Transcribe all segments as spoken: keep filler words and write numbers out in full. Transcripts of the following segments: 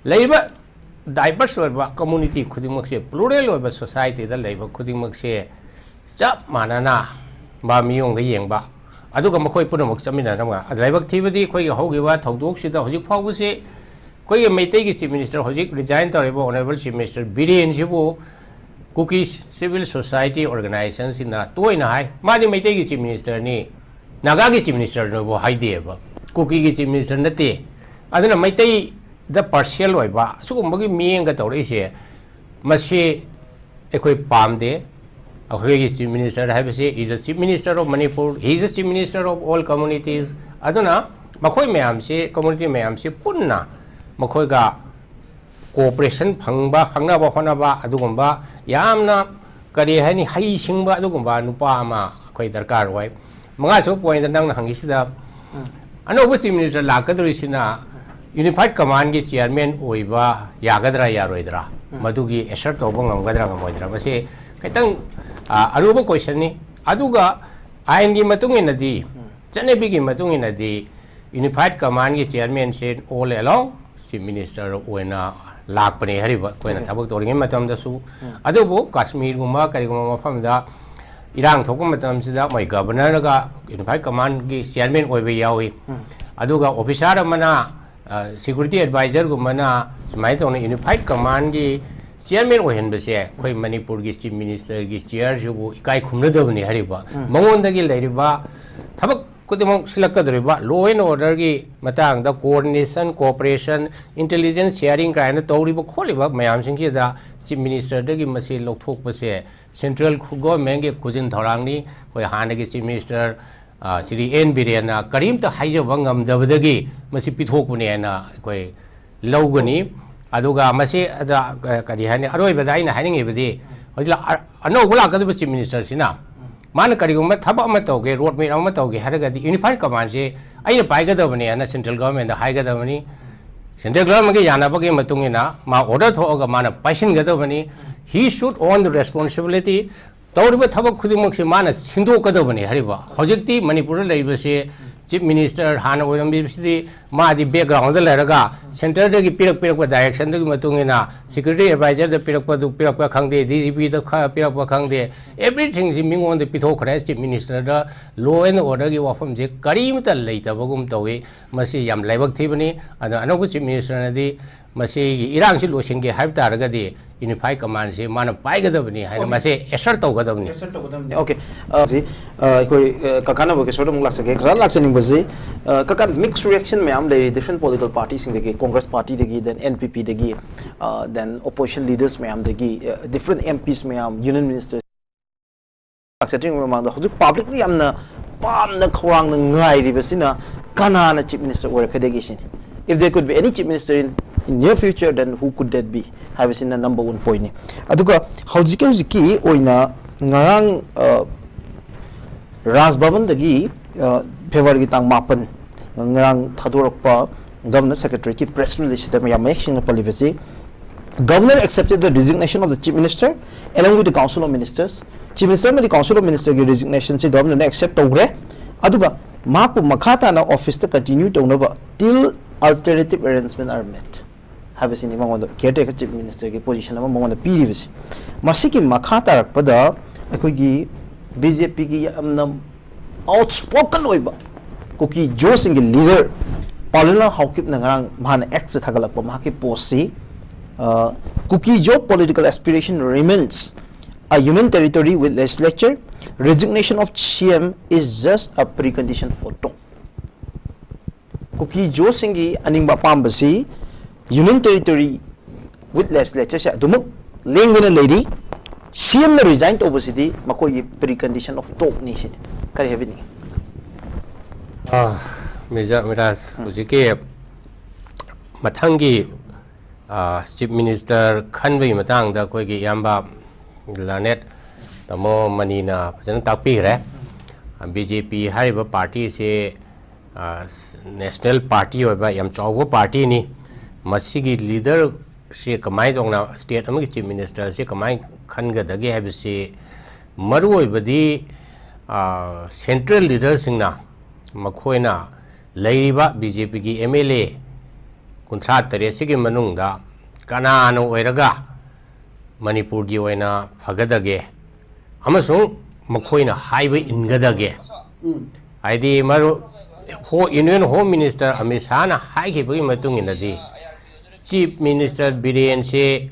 ꯂꯩꯔꯤꯕ diverse ꯑꯣꯏꯕ community ꯈꯨꯗꯤꯡꯃꯛꯁꯦ, plural ꯑꯣꯏꯕ societyꯗ ꯂꯩꯕ ꯈꯨꯗꯤꯡꯃꯛꯁꯦ ꯆꯞ ꯃꯥꯟꯅꯅ ꯃꯥ ꯃꯤꯌꯣꯡꯗ ꯌꯦꯡꯕ, ꯑꯗꯨꯒ ꯃꯈꯣꯏ ꯄꯨꯝꯅꯃꯛ ꯆꯠꯃꯤꯟꯅꯅꯕ꯫ ꯂꯥꯏꯕꯛ ꯊꯤꯕꯗꯤ ꯑꯩꯈꯣꯏꯒꯤ ꯍꯧꯈꯤꯕ ꯊꯧꯗꯣꯛꯁꯤꯗ ꯍꯧꯖꯤꯛ ꯐꯥꯎꯕꯁꯤ ꯑꯩꯈꯣꯏꯒꯤ ꯃꯩꯇꯩꯒꯤ Chief Minister, ꯍꯧꯖꯤꯛ resign ꯇꯧꯔꯤꯕ Honourable Chief Minister ꯕꯤꯔꯦꯟꯁꯤꯕꯨ Kuki Civil Society Organizationꯁꯤꯡꯅ ꯇꯣꯏꯅ ꯍꯥꯏ, ꯃꯥꯗꯤ ꯃꯩꯇꯩꯒꯤ Chief Ministerꯅꯤ, ꯅꯥꯒꯥꯒꯤ Chief Ministerꯅꯕꯨ ꯍꯥꯏꯗꯦꯕ, ꯀꯨꯀꯤꯒꯤ Chief Minister ꯅꯠꯇꯦ꯫ ꯑꯗꯨꯅ ꯃꯩꯇꯩꯗ partial ꯑꯣꯏꯕ ꯑꯁꯤꯒꯨꯝꯕꯒꯤ ꯃꯤꯠꯌꯦꯡꯒ ꯇꯧꯔꯛꯏꯁꯦ, ꯃꯁꯤ ꯑꯩꯈꯣꯏ ꯄꯥꯝꯗꯦ꯫ ꯑꯩꯈꯣꯏꯒꯤ Chief Minister ꯍꯥꯏꯕꯁꯤ is the Chief Minister of Manipur, he is the Chief Minister of all communities꯫ ꯑꯗꯨꯅ ꯃꯈꯣꯏ ꯃꯌꯥꯝꯁꯤ, community ꯃꯌꯥꯝꯁꯤ ꯄꯨꯟꯅ ꯃꯈꯣꯏꯒ cooperation ꯐꯪꯕ, ꯈꯪꯅꯕ ꯍꯣꯠꯅꯕ, ꯑꯗꯨꯒꯨꯝꯕ ꯌꯥꯝꯅ, ꯀꯔꯤ ꯍꯥꯏꯅꯤ, ꯍꯩ ꯁꯤꯡꯕ ꯑꯗꯨꯒꯨꯝꯕ ꯅꯨꯄꯥ ꯑꯃ ꯑꯩꯈꯣꯏ ꯗꯔꯀꯥꯔ ꯑꯣꯏ꯫ ꯃꯉꯥꯁꯨꯕ pointꯇ ꯅꯪꯅ ꯍꯪꯉꯤꯁꯤꯗ, ꯑꯅꯧꯕ Chief Minister ꯂꯥꯛꯀꯗꯧꯔꯤꯁꯤꯅ Unified Commandꯒꯤ Chairman ꯑꯣꯏꯕ ꯌꯥꯒꯗ꯭ꯔꯥ ꯌꯥꯔꯣꯏꯗ꯭ꯔꯥ, ꯃꯗꯨꯒꯤ assert ꯇꯧꯕ ꯉꯝꯒꯗ꯭ꯔꯥ ꯉꯝꯃꯣꯏꯗ꯭ꯔꯥ, ꯃꯁꯤ ꯈꯤꯇꯪ, ꯑ, ꯑꯔꯨꯕ questionꯅꯤ꯫ ꯑꯗꯨꯒ ꯑꯥꯏꯟꯒꯤ ꯃꯇꯨꯡ ꯏꯟꯅꯗꯤ, ꯆꯠꯅꯕꯤꯒꯤ ꯃꯇꯨꯡ ꯏꯟꯅꯗꯤ Unified Commandꯒꯤ Chairmanꯁꯦ all along Chief Minister ꯑꯣꯏꯅ ꯂꯥꯛꯄꯅꯦ ꯍꯥꯏꯔꯤꯕ, ꯑꯩꯈꯣꯏꯅ Okay. ꯊꯕꯛ ꯇꯧꯔꯤꯉꯩ ꯃꯇꯝꯗꯁꯨ꯫ ꯑꯗꯨꯕꯨ ꯀꯥꯁꯃꯤꯔꯒꯨꯝꯕ ꯀꯔꯤꯒꯨꯝꯕ ꯃꯐꯝꯗ ꯏꯔꯥꯡ ꯊꯣꯛꯄ ꯃꯇꯝꯁꯤꯗ ꯃꯣꯏ Governorꯒ Unified Commandꯒꯤ Chairman ꯑꯣꯏꯕ ꯌꯥꯎꯏ꯫ ꯑꯗꯨꯒ officer ꯑꯃꯅ, ꯑ, security advisorꯒꯨꯝꯕꯅ ꯁꯨꯃꯥꯏꯅ ꯇꯧꯅ Unified Commandꯒꯤ Chairman ꯑꯣꯏꯍꯟꯕꯁꯦ ꯑꯩꯈꯣꯏ ꯃꯅꯤꯄꯨꯔꯒꯤ Chief Ministerꯒꯤ chairꯁꯤꯕꯨ ꯏꯀꯥꯏ ꯈꯨꯝꯅꯗꯕꯅꯤ ꯍꯥꯏꯔꯤꯕ꯫ ꯃꯉꯣꯟꯗꯒꯤ ꯂꯩꯔꯤꯕ ꯊꯕꯛ ꯈꯨꯗꯤꯡꯃꯛ ꯁꯤꯜꯂꯛꯀꯗꯧꯔꯤꯕ law and orderꯒꯤ ꯃꯇꯥꯡꯗ coordination, cooperation, intelligence sharing ꯀꯥꯏꯅ ꯇꯧꯔꯤꯕ ꯈꯣꯠꯂꯤꯕ ꯃꯌꯥꯝꯁꯤꯡꯁꯤꯗ Chief Ministerꯗꯒꯤ ꯃꯁꯤ ꯂꯧꯊꯣꯛꯄꯁꯦ central governmentꯀꯤ ꯈꯨꯖꯤꯟ ꯊꯧꯔꯥꯡꯅꯤ꯫ ꯑꯩꯈꯣꯏ ꯍꯥꯟꯅꯒꯤ Chief Minister, ꯑ, ꯁ꯭ꯔꯤ ꯑꯦꯟ ꯕꯤꯔꯦꯟꯅ ꯀꯔꯤꯝꯇ ꯍꯥꯏꯖꯕ ꯉꯝꯗꯕꯗꯒꯤ ꯃꯁꯤ ꯄꯤꯊꯣꯛꯄꯅꯦꯅ ꯑꯩꯈꯣꯏ ꯂꯧꯒꯅꯤ꯫ ꯑꯗꯨꯒ ꯃꯁꯤ ꯑꯗ, ꯑ, ꯀꯔꯤ ꯍꯥꯏꯅꯤ, ꯑꯔꯣꯏꯕꯗ ꯑꯩꯅ ꯍꯥꯏꯅꯤꯡꯉꯤꯕꯗꯤ, ꯍꯧꯖꯤꯛ ꯂꯥ-, ꯑ-, ꯑꯅꯧꯕ ꯂꯥꯛꯀꯗꯕ Chief Ministerꯁꯤꯅ ꯃꯥꯅ ꯀꯔꯤꯒꯨꯝꯕ ꯊꯕꯛ ꯑꯃ ꯇꯧꯒꯦ, road map ꯑꯃ ꯇꯧꯒꯦ ꯍꯥꯏꯔꯒꯗꯤ Unified Commandꯁꯦ ꯑꯩꯅ ꯄꯥꯏꯒꯗꯕꯅꯦ ꯍꯥꯏꯅ central governmentꯗ ꯍꯥꯏꯒꯗꯕꯅꯤ꯫ Central governmentꯀꯤ ꯌꯥꯅꯕꯒꯤ ꯃꯇꯨꯡ ꯏꯟꯅ ꯃꯥ order ꯊꯣꯛꯑꯒ ꯃꯥꯅ ꯄꯥꯏꯁꯤꯟꯒꯗꯕꯅꯤ꯫ He should own the responsibility꯫ ꯇꯧꯔꯤꯕ ꯊꯕꯛ ꯈꯨꯗꯤꯡꯃꯛꯁꯦ ꯃꯥꯅ ꯁꯤꯟꯗꯣꯛꯀꯗꯕꯅꯤ ꯍꯥꯏꯔꯤꯕ꯫ ꯍꯧꯖꯤꯛꯇꯤ ꯃꯅꯤꯄꯨꯔꯗ ꯂꯩꯔꯤꯕꯁꯦ ꯆꯤꯐ ꯃꯤꯅꯤꯁꯇꯔ ꯍꯥꯟꯅ ꯑꯣꯏꯔꯝꯃꯤꯕꯁꯤꯗꯤ ꯃꯥꯗꯤ ꯕꯦꯛꯒ꯭ꯔꯥꯎꯟꯗ ꯂꯩꯔꯒ ꯁꯦꯟꯇꯔꯗꯒꯤ ꯄꯤꯔꯛ ꯄꯤꯔꯛꯄ ꯗꯥꯏꯔꯦꯛꯁꯟꯗꯨꯒꯤ ꯃꯇꯨꯡ ꯏꯟꯅ ꯁꯦꯀ꯭ꯔꯦꯇꯔꯤ ꯑꯦꯗꯚꯥꯏꯖꯔꯗ ꯄꯤꯔꯛꯄꯗꯨ ꯄꯤꯔꯛꯄ ꯈꯪꯗꯦ, ꯗꯤ ꯖꯤ ꯄꯤꯗ ꯄꯤꯔꯛꯄ ꯈꯪꯗꯦ, ꯑꯦꯚ꯭ꯔꯤꯊꯤꯡꯁꯤ ꯃꯤꯉꯣꯟꯗ ꯄꯤꯊꯣꯛꯈ꯭ꯔꯦ꯫ ꯆꯤꯐ ꯃꯤꯅꯤꯁꯇꯔꯗ ꯂꯣ ꯑꯦꯟ ꯑꯣꯔꯗꯔꯒꯤ ꯋꯥꯐꯝꯁꯦ ꯀꯔꯤꯃꯇ ꯂꯩꯇꯕꯒꯨꯝ ꯇꯧꯏ꯫ ꯃꯁꯤ ꯌꯥꯝ ꯂꯥꯏꯕꯛ ꯊꯤꯕꯅꯤ꯫ ꯑꯗꯣ ꯑꯅꯧꯕ ꯆꯤꯐ ꯃꯤꯅꯤꯁꯇꯔꯅꯗꯤ ꯃꯁꯤꯒꯤ ꯏꯔꯥꯡꯁꯤ ꯂꯣꯏꯁꯤꯟꯒꯦ ꯍꯥꯏꯕ ꯇꯥꯔꯒꯗꯤ ꯌꯨꯅꯤꯐꯥꯏ ꯀꯃꯥꯟꯁꯦ ꯃꯥꯅ ꯄꯥꯏꯒꯗꯕꯅꯤ ꯍꯥꯏꯅ ꯃꯁꯦ ꯑꯦꯁꯔ ꯇꯧꯒꯗꯕꯅꯤ꯫ ꯑꯣꯀꯦ꯫ ꯑ, ꯁꯤ, ꯑ, ꯑꯩꯈꯣꯏ, ꯑ, ꯀꯀꯥꯅ ꯕꯣꯀꯦꯁꯣꯔꯗ ꯑꯃꯨꯛ ꯂꯥꯛꯆꯒꯦ꯫ ꯈꯔ ꯂꯥꯛꯆꯅꯤꯡꯕꯁꯤ, ꯑ, ꯀꯀꯥ, ꯃꯤꯛꯁ ꯔꯤꯌꯦꯛꯁꯟ ꯃꯌꯥꯝ ꯂꯩꯔꯤ ꯗꯤꯐ꯭ꯔꯦꯟ ꯄꯣꯂꯤꯇꯤꯀꯦꯜ ꯄꯥꯔꯇꯤꯁꯤꯡꯗꯒꯤ, ꯀꯣꯡꯒ꯭ꯔꯦꯁ ꯄꯥꯔꯇꯤꯗꯒꯤ, ꯗꯦꯟ ꯑꯦꯟ ꯄꯤ ꯄꯤꯗꯒꯤ, ꯗꯦꯟ ꯑꯣꯄꯣꯖꯤꯁꯟ ꯂꯤꯗꯔꯁ ꯃꯌꯥꯝꯗꯒꯤ, ꯗꯤꯐ꯭ꯔꯦꯟ ꯑꯦꯝ ꯄꯤꯁ ꯃꯌꯥꯝ, ꯌꯨꯅꯤꯌꯟ ꯃꯤꯅꯤꯁꯇꯔ ꯂꯥꯛꯆꯗ꯭ꯔꯤꯉꯩ ꯃꯃꯥꯡꯗ ꯍꯧꯖꯤꯛ ꯄꯕ꯭ꯂꯤꯛꯅ ꯌꯥꯝꯅ ꯄꯥꯝꯅ ꯈꯧꯔꯥꯡꯅ ꯉꯥꯏꯔꯤꯕꯁꯤꯅ ꯀꯅꯥꯅ ꯆꯤꯐ ꯃꯤꯅꯤꯁꯇꯔ ꯑꯣꯏꯔꯛꯀꯗꯒꯦ ꯁꯤꯅꯤ꯫ If there could be any chief minister in, in near future, then who could that be? ꯍꯥꯏꯕꯁꯤꯅ ꯅꯝꯕꯔ ꯋꯥꯟ ꯄꯣꯏꯟꯅꯤ꯫ ꯑꯗꯨꯒ ꯍꯧꯖꯤꯛꯀꯤ ꯍꯧꯖꯤꯛꯀꯤ ꯑꯣꯏꯅ ꯉꯔꯥꯡ, ꯑ, ꯔꯥꯖ ꯚꯕꯟꯗꯒꯤ, ꯑ, ꯐꯦꯕ꯭ꯔꯨꯋꯥꯔꯤꯒꯤ ꯇꯥꯡ ꯃꯥꯄꯟ, ꯉꯔꯥꯡ ꯊꯥꯗꯣꯔꯛꯄ ꯒꯚꯔꯅꯔ ꯁꯦꯀ꯭ꯔꯦꯇꯔꯤꯌꯦꯠꯀꯤ ꯄ꯭ꯔꯦꯁ ꯔꯤꯂꯤꯖꯁꯤꯗ ꯌꯥꯝ ꯃꯌꯦꯛ ꯁꯦꯡꯅ ꯄꯜꯂꯤꯕꯁꯤ, Governor accepted the resignation of the Chief Minister along with the Council of Ministers꯫ Chief Minister ꯑꯃꯗꯤ Council of Ministerꯒꯤ resignation ꯁꯤ ꯒꯚꯔꯅꯔꯅ accept ꯇꯧꯈ꯭ꯔꯦ꯫ ꯑꯗꯨꯒ ꯃꯍꯥꯛꯄꯨ ꯃꯈꯥ ꯇꯥꯅ officeꯇ continue ꯇꯧꯅꯕ till alternative arrangement are met ꯍꯥꯏꯕꯁꯤꯅꯤ ꯃꯉꯣꯟꯗ caretaker Chief Ministerꯒꯤ position ꯑꯃ ꯃꯉꯣꯟꯗ ꯄꯤꯔꯤꯕꯁꯤ꯫ ꯃꯁꯤꯒꯤ ꯃꯈꯥ ꯇꯥꯔꯛꯄꯗ ꯑꯩꯈꯣꯏꯒꯤ ꯕꯤ ꯖꯦ ꯄꯤꯒꯤ ꯌꯥꯝꯅ outspoken ꯑꯣꯏꯕ ꯀꯨꯀꯤ ꯖꯣꯁꯤꯡꯒꯤ leader ꯄꯥꯎꯂꯤꯅꯥ ꯍꯥꯎꯀꯤꯞꯅ ꯉꯔꯥꯡ ꯃꯍꯥꯛꯅ Xꯇ ꯊꯥꯒꯠꯂꯛꯄ ꯃꯍꯥꯛꯀꯤ postꯁꯤ, ꯑ, "Kuki Zo political aspiration remains a Union Territory with legislature. Resignation of C M is just a precondition for talk." ꯀꯨꯀꯤ ꯖꯣꯁꯤꯡꯒꯤ ꯑꯅꯤꯡꯕ ꯑꯄꯥꯝꯕꯁꯤ Union Territory with legislatureꯁꯦ ꯑꯗꯨꯃꯛ ꯂꯦꯡꯗꯅ ꯂꯩꯔꯤ꯫ ꯁꯤ ꯑꯦꯝꯅ resign ꯇꯧꯕꯁꯤꯗꯤ ꯃꯈꯣꯏꯒꯤ precondition of talkꯅꯤ ꯁꯤꯅꯤ꯫ ꯀꯔꯤ ꯍꯥꯏꯕꯤꯅꯤꯡꯉꯤ? ꯑꯥ, ꯃꯤꯔꯖꯥ ꯃꯤꯔꯥꯖ, ꯍꯧꯖꯤꯛꯀꯤ ꯃꯊꯪꯒꯤ, ꯑꯥ, ꯆꯤꯐ ꯃꯤꯅꯤꯁꯇꯔ ꯈꯟꯕꯒꯤ ꯃꯇꯥꯡꯗ ꯑꯩꯈꯣꯏꯒꯤ ꯏꯌꯥꯝꯕ ꯂꯔꯅꯦꯠ ꯇꯥꯃꯣ ꯃꯅꯤꯅ ꯐꯖꯅ ꯇꯥꯛꯄꯤꯈ꯭ꯔꯦ꯫ ꯕꯤ ꯖꯦ ꯄꯤ ꯍꯥꯏꯔꯤꯕ ꯄꯥꯔꯇꯤꯁꯤ, ꯑꯥ, ꯅꯦꯁꯅꯦꯜ ꯄꯥꯔꯇꯤ ꯑꯣꯏꯕ ꯌꯥꯝ ꯆꯥꯎꯕ ꯄꯥꯔꯇꯤꯅꯤ꯫ ꯃꯁꯤꯒꯤ ꯂꯤꯗꯔꯁꯤ ꯀꯃꯥꯏꯅ ꯇꯧꯅ, ꯁ꯭ꯇꯦꯠ ꯑꯃꯒꯤ ꯆꯤꯐ ꯃꯤꯅꯤꯁꯇꯔꯁꯤ ꯀꯃꯥꯏꯅ ꯈꯟꯒꯗꯒꯦ ꯍꯥꯏꯕꯁꯤ ꯃꯔꯨꯑꯣꯏꯕꯗꯤ, ꯑꯥ, ꯁꯦꯟꯇ꯭ꯔꯦꯜ ꯂꯤꯗꯔꯁꯤꯡꯅ ꯃꯈꯣꯏꯅ ꯂꯩꯔꯤꯕ ꯕꯤ ꯖꯦ ꯄꯤꯒꯤ ꯑꯦꯝ ꯑꯦꯜ ꯑꯦ ꯀꯨꯟꯊ꯭ꯔꯥ ꯇꯔꯦꯠꯁꯤꯒꯤ ꯃꯅꯨꯡꯗ ꯀꯅꯥꯅ ꯑꯣꯏꯔꯒ ꯃꯅꯤꯄꯨꯔꯒꯤ ꯑꯣꯏꯅ ꯐꯒꯗꯒꯦ ꯑꯃꯁꯨꯡ ꯃꯈꯣꯏꯅ ꯍꯥꯏꯕ ꯏꯟꯒꯗꯒꯦ? ꯎꯝ꯫ ꯍꯥꯏꯗꯤ ꯃꯔꯨ-, ꯍꯣ-, ꯌꯨꯅꯤꯌꯟ ꯍꯣꯝ ꯃꯤꯅꯤꯁꯇꯔ ꯑꯃꯤꯠ ꯁꯥꯍꯅ ꯍꯥꯏꯈꯤꯕꯒꯤ ꯃꯇꯨꯡ ꯏꯟꯅꯗꯤ ꯆꯤꯐ ꯃꯤꯅꯤꯁꯇꯔ ꯕꯤꯔꯦꯟꯁꯦ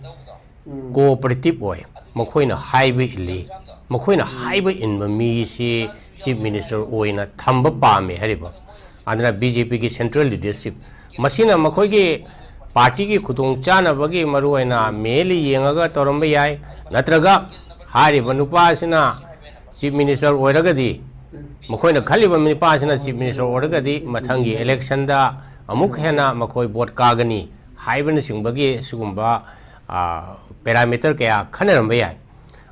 ꯎꯝ꯫ ꯀꯣꯑꯣꯄꯔꯦꯇꯤꯞ ꯑꯣꯏ, ꯃꯈꯣꯏꯅ ꯍꯥꯏꯕ ꯏꯜꯂꯤ, ꯃꯈꯣꯏꯅ ꯍꯥꯏꯕ ꯏꯟꯕ ꯃꯤꯁꯤ ꯆꯤꯐ ꯃꯤꯅꯤꯁꯇꯔ ꯑꯣꯏꯅ ꯊꯝꯕ ꯄꯥꯝꯃꯤ ꯍꯥꯏꯔꯤꯕ꯫ ꯑꯗꯨꯅ ꯕꯤ ꯖꯦ ꯄꯤꯒꯤ ꯁꯦꯟꯇ꯭ꯔꯦꯜ ꯂꯤꯗꯔꯁꯤꯞ ꯃꯁꯤꯅ ꯃꯈꯣꯏꯒꯤ ꯄꯥꯔꯇꯤꯒꯤ ꯈꯨꯗꯣꯡꯆꯥꯅꯕꯒꯤ ꯃꯔꯨꯑꯣꯏꯅ ꯃꯦꯜꯂꯤ ꯌꯦꯡꯉꯒ ꯇꯧꯔꯝꯕ ꯌꯥꯏ, ꯅꯠꯇ꯭ꯔꯒ ꯍꯥꯏꯔꯤꯕ ꯅꯨꯄꯥ ꯑꯁꯤꯅ ꯆꯤꯐ ꯃꯤꯅꯤꯁꯇꯔ ꯑꯣꯏꯔꯒꯗꯤ, ꯃꯈꯣꯏꯅ ꯈꯜꯂꯤꯕ ꯅꯨꯄꯥ ꯑꯁꯤꯅ ꯆꯤꯐ ꯃꯤꯅꯤꯁꯇꯔ ꯑꯣꯏꯔꯒꯗꯤ ꯃꯊꯪꯒꯤ ꯏꯂꯦꯛꯁꯟꯗ ꯑꯃꯨꯛ ꯍꯦꯟꯅ ꯃꯈꯣꯏ ꯚꯣꯠ ꯀꯥꯒꯅꯤ ꯍꯥꯏꯕꯅꯆꯤꯡꯕꯒꯤ ꯁꯤꯒꯨꯝꯕ, ꯑ, ꯄꯦꯔꯥꯃꯤꯇꯔ ꯀꯌꯥ ꯈꯟꯅꯔꯝꯕ ꯌꯥꯏ꯫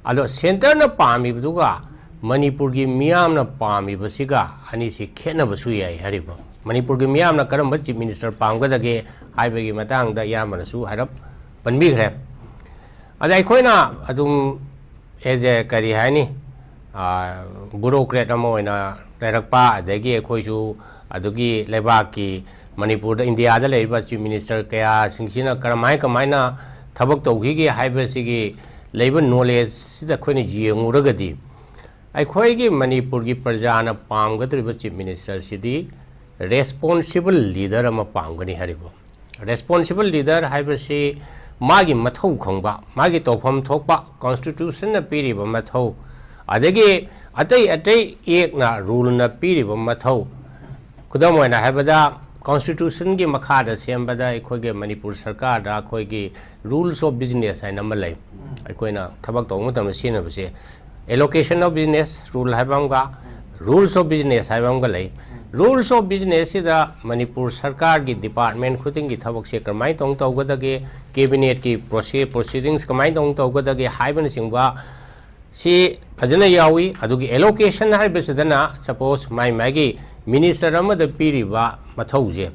ꯑꯗꯣ ꯁꯦꯟꯇꯔꯅ ꯄꯥꯝꯃꯤꯕꯗꯨꯒ ꯃꯅꯤꯄꯨꯔꯒꯤ ꯃꯤꯌꯥꯝꯅ ꯄꯥꯝꯃꯤꯕꯁꯤꯒ ꯑꯅꯤꯁꯤ ꯈꯦꯠꯅꯕꯁꯨ ꯌꯥꯏ ꯍꯥꯏꯔꯤꯕ꯫ ꯃꯅꯤꯄꯨꯔꯒꯤ ꯃꯤꯌꯥꯝꯅ ꯀꯔꯝꯕ ꯆꯤꯐ ꯃꯤꯅꯤꯁꯇꯔ ꯄꯥꯝꯒꯗꯒꯦ ꯍꯥꯏꯕꯒꯤ ꯃꯇꯥꯡꯗ ꯏꯌꯥꯝꯕꯅꯁꯨ ꯍꯥꯏꯔꯞ ꯄꯟꯕꯤꯈ꯭ꯔꯦ꯫ ꯑꯗ ꯑꯩꯈꯣꯏꯅ ꯑꯗꯨꯝ as a, ꯀꯔꯤ ꯍꯥꯏꯅꯤ, ꯑ, ꯕ꯭ꯌꯨꯔꯣꯀ꯭ꯔꯦꯠ ꯑꯃ ꯑꯣꯏꯅ ꯂꯩꯔꯛꯄ, ꯑꯗꯒꯤ ꯑꯩꯈꯣꯏꯁꯨ ꯑꯗꯨꯒꯤ ꯂꯩꯕꯥꯛꯀꯤ, ꯃꯅꯤꯄꯨꯔꯗ, ꯏꯟꯗꯤꯌꯥꯗ ꯂꯩꯔꯤꯕ ꯆꯤꯐ ꯃꯤꯅꯤꯁꯇꯔ ꯀꯌꯥꯁꯤꯡꯁꯤꯅ ꯀꯔꯝꯍꯥꯏ ꯀꯃꯥꯏꯅ ꯊꯕꯛ ꯇꯧꯈꯤꯒꯦ ꯍꯥꯏꯕꯁꯤꯒꯤ ꯂꯩꯕ ꯅꯣꯂꯦꯖꯁꯤꯗ ꯑꯩꯈꯣꯏꯅ ꯌꯦꯡꯉꯨꯔꯒꯗꯤ, ꯑꯩꯈꯣꯏꯒꯤ ꯃꯅꯤꯄꯨꯔꯒꯤ ꯄ꯭ꯔꯖꯥꯅ ꯄꯥꯝꯒꯗꯧꯔꯤꯕ ꯆꯤꯐ ꯃꯤꯅꯤꯁꯇꯔꯁꯤꯗꯤ ꯔꯦꯁꯄꯣꯟꯁꯤꯕꯜ ꯂꯤꯗꯔ ꯑꯃ ꯄꯥꯝꯒꯅꯤ ꯍꯥꯏꯔꯤꯕ꯫ ꯔꯦꯁꯄꯣꯟꯁꯤꯕꯜ ꯂꯤꯗꯔ ꯍꯥꯏꯕꯁꯤ ꯃꯥꯒꯤ ꯃꯊꯧ ꯈꯪꯕ, ꯃꯥꯒꯤ ꯇꯧꯐꯝ ꯊꯣꯛꯄ, ꯀꯣꯟꯁꯇꯤꯇ꯭ꯌꯨꯁꯟꯅ ꯄꯤꯔꯤꯕ ꯃꯊꯧ, ꯑꯗꯒꯤ ꯑꯇꯩ ꯑꯇꯩ ꯑꯦꯛꯅ, ꯔꯨꯜꯅ ꯄꯤꯔꯤꯕ ꯃꯊꯧ, ꯈꯨꯗꯝ ꯑꯣꯏꯅ ꯍꯥꯏꯕꯗ, ꯀꯣꯟꯁꯇꯤꯇ꯭ꯌꯨꯁꯟꯒꯤ ꯃꯈꯥꯗ ꯁꯦꯝꯕꯗ ꯑꯩꯈꯣꯏꯒꯤ ꯃꯅꯤꯄꯨꯔ ꯁꯔꯀꯥꯔꯗ ꯑꯩꯈꯣꯏꯒꯤ rules of business ꯍꯥꯏꯅ ꯑꯃ ꯂꯩ꯫ ꯑꯩꯈꯣꯏꯅ ꯊꯕꯛ ꯇꯧꯕ ꯃꯇꯝꯗ ꯁꯤꯖꯤꯟꯅꯕꯁꯦ, allocation of business rule ꯍꯥꯏꯕ ꯑꯃꯒ, rules of business ꯍꯥꯏꯕ ꯑꯃꯒ ꯂꯩ꯫ Rules of business ꯁꯤꯗ ꯃꯅꯤꯄꯨꯔ ꯁꯔꯀꯥꯔꯒꯤ department ꯈꯨꯗꯤꯡꯒꯤ ꯊꯕꯛꯁꯦ ꯀꯔꯝꯍꯥꯏꯅ ꯇꯧꯅ ꯇꯧꯒꯗꯒꯦ, cabinet ꯀꯤ ꯄ꯭ꯔꯣꯁꯦ-, proceedings ꯀꯃꯥꯏꯅ ꯇꯧꯅ ꯇꯧꯒꯗꯒꯦ ꯍꯥꯏꯕꯅꯆꯤꯡꯕ ꯁꯤ ꯐꯖꯅ ꯌꯥꯎꯏ꯫ ꯑꯗꯨꯒꯤ allocation ꯍꯥꯏꯕꯁꯤꯗꯅ, suppose, ꯃꯥꯏ ꯃꯥꯒꯤ ꯃꯤꯅꯤꯁꯇꯔ ꯑꯃꯗ ꯄꯤꯔꯤꯕ ꯃꯊꯧꯁꯦ,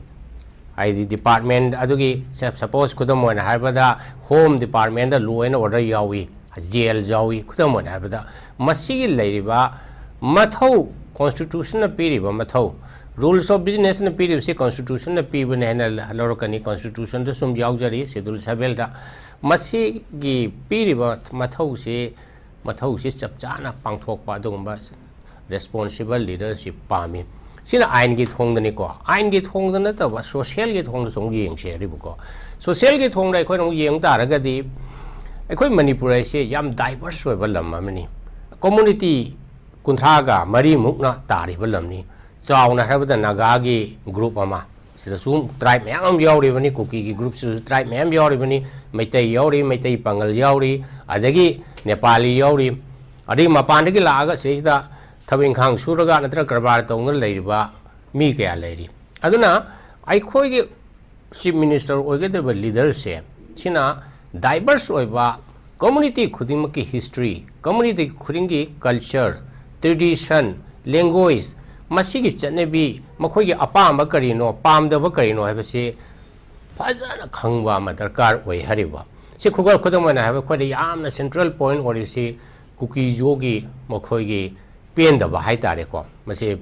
ꯍꯥꯏꯗꯤ department ꯑꯗꯨꯒꯤ, ꯁ-, suppose, ꯈꯨꯗꯝ ꯑꯣꯏꯅ ꯍꯥꯏꯔꯕꯗ, home department ꯇ law and order ꯌꯥꯎꯏ, jail ꯌꯥꯎꯏ, ꯈꯨꯗꯝ ꯑꯣꯏꯅ ꯍꯥꯏꯔꯕꯗ, ꯃꯁꯤꯒꯤ ꯂꯩꯔꯤꯕ ꯃꯊꯧ, constitution ꯅ ꯄꯤꯔꯤꯕ ꯃꯊꯧ, Rules of businessꯅ ꯄꯤꯔꯤꯕꯁꯤ constitutionꯅ ꯄꯤꯕꯅꯦ ꯍꯥꯏꯅ ꯂꯧꯔꯛꯀꯅꯤ꯫ Constitutionꯗ ꯁꯨꯝ ꯌꯥꯎꯖꯔꯤ, schedule sevenꯗ꯫ ꯃꯁꯤꯒꯤ ꯄꯤꯔꯤꯕ ꯃꯊꯧꯁꯤ, ꯃꯊꯧꯁꯤ ꯆꯞ ꯆꯥꯅ ꯄꯥꯡꯊꯣꯛꯄ ꯑꯗꯨꯒꯨꯝꯕ responsible leadership ꯄꯥꯝꯃꯤ꯫ ꯁꯤꯅ ꯑꯥꯏꯟꯒꯤ ꯊꯣꯡꯗꯅꯤꯀꯣ꯫ ꯑꯥꯏꯟꯒꯤ ꯊꯣꯡꯗ ꯅꯠꯇꯕ socialꯒꯤ ꯊꯣꯡꯗꯁꯨ ꯑꯃꯨꯛ ꯌꯦꯡꯁꯦ ꯍꯥꯏꯔꯤꯕꯀꯣ꯫ Socialꯒꯤ ꯊꯣꯡꯗ ꯑꯩꯈꯣꯏꯅ ꯑꯃꯨꯛ ꯌꯦꯡ ꯇꯥꯔꯒꯗꯤ, ꯑꯩꯈꯣꯏ ꯃꯅꯤꯄꯨꯔ ꯍꯥꯏꯁꯦ ꯌꯥꯝ diverse ꯑꯣꯏꯕ ꯂꯝ ꯑꯃꯅꯤ꯫ Community ꯀꯨꯟꯊ꯭ꯔꯥꯒ ꯃꯔꯤꯃꯨꯛꯅ ꯇꯥꯔꯤꯕ ꯂꯝꯅꯤ꯫ ꯆꯥꯎꯅ ꯍꯥꯏꯔꯕꯗ ꯅꯥꯒꯥꯒꯤ group ꯑꯃ, ꯁꯤꯗꯁꯨ tribe ꯃꯌꯥꯝ ꯑꯃ ꯌꯥꯎꯔꯤꯕꯅꯤ, ꯀꯨꯀꯤꯒꯤ groupꯁꯤꯗꯁꯨ tribe ꯃꯌꯥꯝ ꯌꯥꯎꯔꯤꯕꯅꯤ, ꯃꯩꯇꯩ ꯌꯥꯎꯔꯤ, ꯃꯩꯇꯩ ꯄꯥꯉꯜ ꯌꯥꯎꯔꯤ, ꯑꯗꯒꯤ ꯅꯦꯄꯥꯂꯤ ꯌꯥꯎꯔꯤ, ꯑꯗꯒꯤ ꯃꯄꯥꯟꯗꯒꯤ ꯂꯥꯛꯑꯒ ꯁꯤꯗꯩꯁꯤꯗ ꯊꯕꯛ ꯏꯪꯈꯥꯡ ꯁꯨꯔꯒ ꯅꯠꯇ꯭ꯔꯒ ꯀꯔꯕꯥꯔ ꯇꯧꯗꯨꯅ ꯂꯩꯔꯤꯕ ꯃꯤ ꯀꯌꯥ ꯂꯩꯔꯤ꯫ ꯑꯗꯨꯅ ꯑꯩꯈꯣꯏꯒꯤ chief minister ꯑꯣꯏꯒꯗꯕ leaderꯁꯦ ꯁꯤꯅ diverse ꯑꯣꯏꯕ community ꯈꯨꯗꯤꯡꯃꯛꯀꯤ history, community ꯈꯨꯗꯤꯡꯒꯤ culture, tradition, language, ꯃꯁꯤꯒꯤ ꯆꯠꯅꯕꯤ, ꯃꯈꯣꯏꯒꯤ ꯑꯄꯥꯝꯕ ꯀꯔꯤꯅꯣ, ꯄꯥꯝꯗꯕ ꯀꯔꯤꯅꯣ ꯍꯥꯏꯕꯁꯤ ꯐꯖꯅ ꯈꯪꯕ ꯑꯃ ꯗꯔꯀꯥꯔ ꯑꯣꯏ ꯍꯥꯏꯔꯤꯕ꯫ ꯁꯤ ꯈꯨꯗꯝ, ꯈꯨꯗꯝ ꯑꯣꯏꯅ ꯍꯥꯏꯕ, ꯑꯩꯈꯣꯏꯗ ꯌꯥꯝꯅ central point ꯑꯣꯏꯔꯤꯁꯤ ꯀꯨꯀꯤꯖꯣꯒꯤ ꯃꯈꯣꯏꯒꯤ ꯄꯦꯟꯗꯕ ꯍꯥꯏꯇꯥꯔꯦꯀꯣ꯫ ꯃꯁꯤ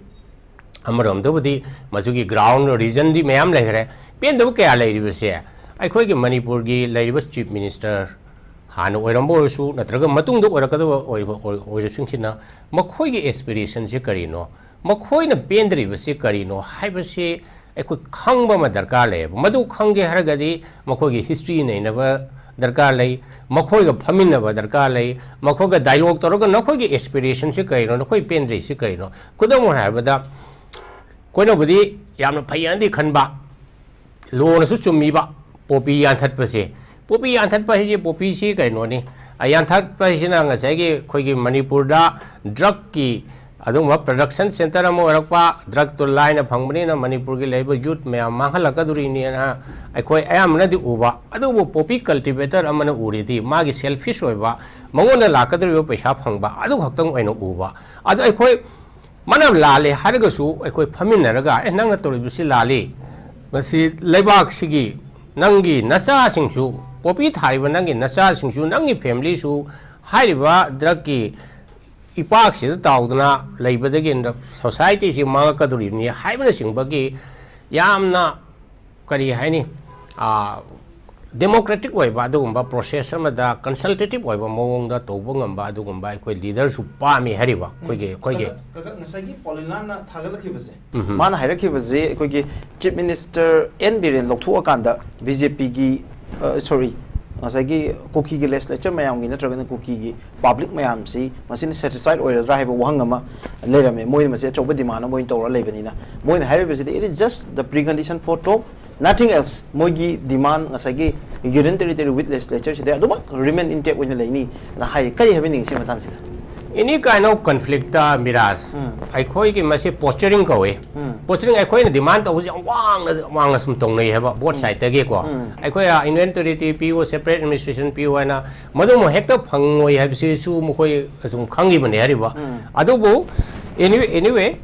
ꯑꯃꯔꯣꯝꯗꯕꯨꯗꯤ ꯃꯁꯤꯒꯤ ground reasonꯗꯤ ꯃꯌꯥꯝ ꯂꯩꯈ꯭ꯔꯦ꯫ ꯄꯦꯟꯗꯕ ꯀꯌꯥ ꯂꯩꯔꯤꯕꯁꯦ ꯑꯩꯈꯣꯏꯒꯤ ꯃꯅꯤꯄꯨꯔꯒꯤ ꯂꯩꯔꯤꯕ chief minister ꯍꯥꯟꯅ ꯑꯣꯏꯔꯝꯕ ꯑꯣꯏꯔꯁꯨ ꯅꯠꯇ꯭ꯔꯒ ꯃꯇꯨꯡꯗ ꯑꯣꯏꯔꯛꯀꯗꯕ ꯑꯣꯏꯔꯤꯕ, ꯑꯣꯏ-, ꯑꯣꯏꯔꯁꯤꯡꯁꯤꯅ ꯃꯈꯣꯏꯒꯤ aspirationꯁꯦ ꯀꯔꯤꯅꯣ, ꯃꯈꯣꯏꯅ ꯄꯦꯟꯗ꯭ꯔꯤꯕꯁꯤ ꯀꯔꯤꯅꯣ ꯍꯥꯏꯕꯁꯤ ꯑꯩꯈꯣꯏ ꯈꯪꯕ ꯑꯃ ꯗꯔꯀꯥꯔ ꯂꯩꯌꯦꯕ꯫ ꯃꯗꯨ ꯈꯪꯒꯦ ꯍꯥꯏꯔꯒꯗꯤ ꯃꯈꯣꯏꯒꯤ history ꯅꯩꯅꯕ ꯗꯔꯀꯥꯔ ꯂꯩ, ꯃꯈꯣꯏꯒ ꯐꯝꯃꯤꯟꯅꯕ ꯗꯔꯀꯥꯔ ꯂꯩ, ꯃꯈꯣꯏꯒ dialogue ꯇꯧꯔꯒ ꯅꯈꯣꯏꯒꯤ aspirationꯁꯤ ꯀꯔꯤꯅꯣ, ꯅꯈꯣꯏ ꯄꯦꯟꯗ꯭ꯔꯤꯁꯤ ꯀꯔꯤꯅꯣ? ꯈꯨꯗꯝ ꯑꯣꯏꯅ ꯍꯥꯏꯔꯕꯗ, ꯑꯩꯈꯣꯏꯅꯕꯨꯗꯤ ꯌꯥꯝꯅ ꯐꯩ ꯍꯥꯏꯅꯗꯤ ꯈꯟꯕ, ꯂꯣꯅꯁꯨ ꯆꯨꯝꯃꯤꯕ, ꯄꯣꯄꯤ ꯌꯥꯟꯊꯠꯄꯁꯦ꯫ ꯄꯣꯄꯤ ꯌꯥꯟꯊꯠꯄ ꯍꯥꯏꯁꯦ, ꯄꯣꯄꯤꯁꯤ ꯀꯩꯅꯣꯅꯤ, ꯑ, ꯌꯥꯟꯊꯠꯄ ꯍꯥꯏꯁꯤꯅ ꯉꯁꯥꯏꯒꯤ ꯑꯩꯈꯣꯏꯒꯤ ꯃꯅꯤꯄꯨꯔꯗ drugꯀꯤ ꯑꯗꯨꯒꯨꯝꯕ production centre ꯑꯃ ꯑꯣꯏꯔꯛꯄ, drugꯇꯨ ꯂꯥꯏꯅ ꯐꯪꯕꯅꯤꯅ ꯃꯅꯤꯄꯨꯔꯒꯤ ꯂꯩꯔꯤꯕ youth ꯃꯌꯥꯝ ꯃꯥꯡꯍꯜꯂꯛꯀꯗꯣꯔꯤꯅꯦꯅ ꯑꯩꯈꯣꯏ ꯑꯌꯥꯝꯕꯅꯗꯤ ꯎꯕ꯫ ꯑꯗꯨꯕꯨ poppy cultivator ꯑꯃꯅ ꯎꯔꯤꯗꯤ ꯃꯥꯒꯤ selfish ꯑꯣꯏꯕ, ꯃꯉꯣꯟꯗ ꯂꯥꯛꯀꯗꯧꯔꯤꯕ ꯄꯩꯁꯥ ꯐꯪꯕ, ꯑꯗꯨ ꯈꯛꯇꯪ ꯑꯣꯏꯅ ꯎꯕ꯫ ꯑꯗꯨ ꯑꯩꯈꯣꯏ ꯃꯥꯅ ꯂꯥꯜꯂꯦ ꯍꯥꯏꯔꯒꯁꯨ ꯑꯩꯈꯣꯏ ꯐꯝꯃꯤꯟꯅꯔꯒ, "ꯑꯦ, ꯅꯪꯅ ꯇꯧꯔꯤꯕꯁꯤ ꯂꯥꯜꯂꯤ, ꯃꯁꯤ ꯂꯩꯕꯥꯛꯁꯤꯒꯤ, ꯅꯪꯒꯤ ꯅꯆꯥꯁꯤꯡꯁꯨ, poppy ꯊꯥꯔꯤꯕ ꯅꯪꯒꯤ ꯅꯆꯥꯁꯤꯡꯁꯨ, ꯅꯪꯒꯤ familyꯁꯨ ꯍꯥꯏꯔꯤꯕ drugꯀꯤ ꯏꯄꯥꯛꯁꯤꯗ ꯇꯥꯎꯗꯅ ꯂꯩꯕꯗꯒꯤ ꯁꯣꯁꯥꯏꯇꯤꯁꯤ ꯃꯥꯡꯉꯛꯀꯗꯣꯔꯤꯕꯅꯤ ꯍꯥꯏꯕꯅꯆꯤꯡꯕꯒꯤ ꯌꯥꯝꯅ, ꯀꯔꯤ ꯍꯥꯏꯅꯤ, ꯗꯦꯃꯣꯀ꯭ꯔꯦꯇꯤꯛ ꯑꯣꯏꯕ ꯑꯗꯨꯒꯨꯝꯕ ꯄ꯭ꯔꯣꯁꯦꯁ ꯑꯃꯗ ꯀꯟꯁꯜꯇꯦꯇꯤꯞ ꯑꯣꯏꯕ ꯃꯑꯣꯡꯗ ꯇꯧꯕ ꯉꯝꯕ ꯑꯗꯨꯒꯨꯝꯕ ꯑꯩꯈꯣꯏ ꯂꯤꯗꯔꯁꯨ ꯄꯥꯝꯃꯤ ꯍꯥꯏꯔꯤꯕ ꯑꯩꯈꯣꯏꯒꯤ ꯑꯩꯈꯣꯏꯒꯤ ꯀꯀ-, ꯉꯁꯥꯏꯒꯤ ꯄꯣꯂꯤꯅꯥꯅ ꯊꯥꯒꯠꯂꯛꯈꯤꯕꯁꯦ, ꯎꯝ. ꯃꯥꯅ ꯍꯥꯏꯔꯛꯈꯤꯕꯁꯦ ꯑꯩꯈꯣꯏꯒꯤ ꯆꯤꯐ ꯃꯤꯅꯤꯁꯇꯔ ꯑꯦꯟ ꯕꯤꯔꯦꯟ ꯂꯧꯊꯣꯛꯑꯀꯥꯟꯗ ꯕꯤ ꯖꯦ ꯄꯤꯒꯤ, ꯁꯣꯔꯤ, ꯉꯁꯥꯏꯒꯤ ꯀꯨꯀꯤꯒꯤ ꯂꯦꯖꯤꯁꯂꯦꯆꯔ ꯃꯌꯥꯝꯒꯤ ꯅꯠꯇ꯭ꯔꯒꯅ ꯀꯨꯀꯤꯒꯤ ꯄꯥꯕ꯭ꯂꯤꯛ ꯃꯌꯥꯝꯁꯤ ꯃꯁꯤꯅ ꯁꯦꯇꯤꯁꯐꯥꯏꯠ ꯑꯣꯏꯔꯗ꯭ꯔꯥ ꯍꯥꯏꯕ ꯋꯥꯍꯪ ꯑꯃ ꯂꯩꯔꯝꯃꯦ꯫ ꯃꯣꯏꯅ ꯃꯁꯤ ꯑꯆꯧꯕ ꯗꯤꯃꯥꯟ ꯑꯃ ꯑꯣꯏꯅ ꯇꯧꯔ ꯂꯩꯕꯅꯤꯅ ꯃꯣꯏꯅ ꯍꯥꯏꯔꯤꯕꯁꯤꯗꯤ, "It is just the precondition for talk, nothing else." ꯃꯣꯏꯒꯤ ꯗꯤꯃꯥꯟ ꯉꯁꯥꯏꯒꯤ ꯌꯨꯅꯤꯌꯟ ꯇꯦꯔꯤꯇꯣꯔꯤ ꯋꯤꯠ ꯂꯦꯖꯤꯁꯂꯦꯆꯔꯁꯤꯗ ꯑꯗꯨꯃꯛ ꯔꯤꯃꯦꯟ ꯏꯟꯇꯦꯛ ꯑꯣꯏꯅ ꯂꯩꯅꯤ ꯍꯥꯏꯅ ꯍꯥꯏꯔꯤ꯫ ꯀꯔꯤ ꯍꯥꯏꯕꯤꯅꯤꯡꯉꯤ ꯁꯤ ꯃꯇꯥꯡꯁꯤꯗ? Any kind of conflict, Miraj, ꯎꯝ. ꯑꯩꯈꯣꯏꯒꯤ ꯃꯁꯤ ꯄꯣꯁꯆꯔꯤꯡ ꯀꯧꯏ꯫ ꯎꯝ. ꯄꯣꯁꯆꯔꯤꯡ ꯑꯩꯈꯣꯏꯅ ꯗꯤꯃꯥꯟ ꯇꯧꯕꯁꯤ ꯌꯥꯝ ꯋꯥꯡꯅ ꯋꯥꯡꯅ ꯁꯨꯝ ꯇꯧꯅꯩ ꯍꯥꯏꯕ ꯕꯣꯠ ꯁꯥꯏꯗꯇꯒꯤꯀꯣ꯫ ꯎꯝ. ꯑꯩꯈꯣꯏ ꯌꯨꯅꯤꯌꯟ ꯇꯦꯔꯤꯇꯣꯔꯤ ꯄꯤꯌꯨ, ꯁꯦꯄꯔꯦꯠ ꯑꯦꯗꯃꯤꯅꯤꯁꯇ꯭ꯔꯦꯁꯟ ꯄꯤꯌꯨ ꯍꯥꯏꯅ ꯃꯗꯨꯃꯨꯛ ꯍꯦꯛꯇ ꯐꯪꯉꯣꯏ ꯍꯥꯏꯕꯁꯤꯁꯨ ꯃꯈꯣꯏ ꯑꯁꯨꯝ ꯈꯪꯉꯤꯕꯅꯦ ꯍꯥꯏꯔꯤꯕ꯫ ꯎꯝ. ꯑꯗꯨꯕꯨ anyway, anyway,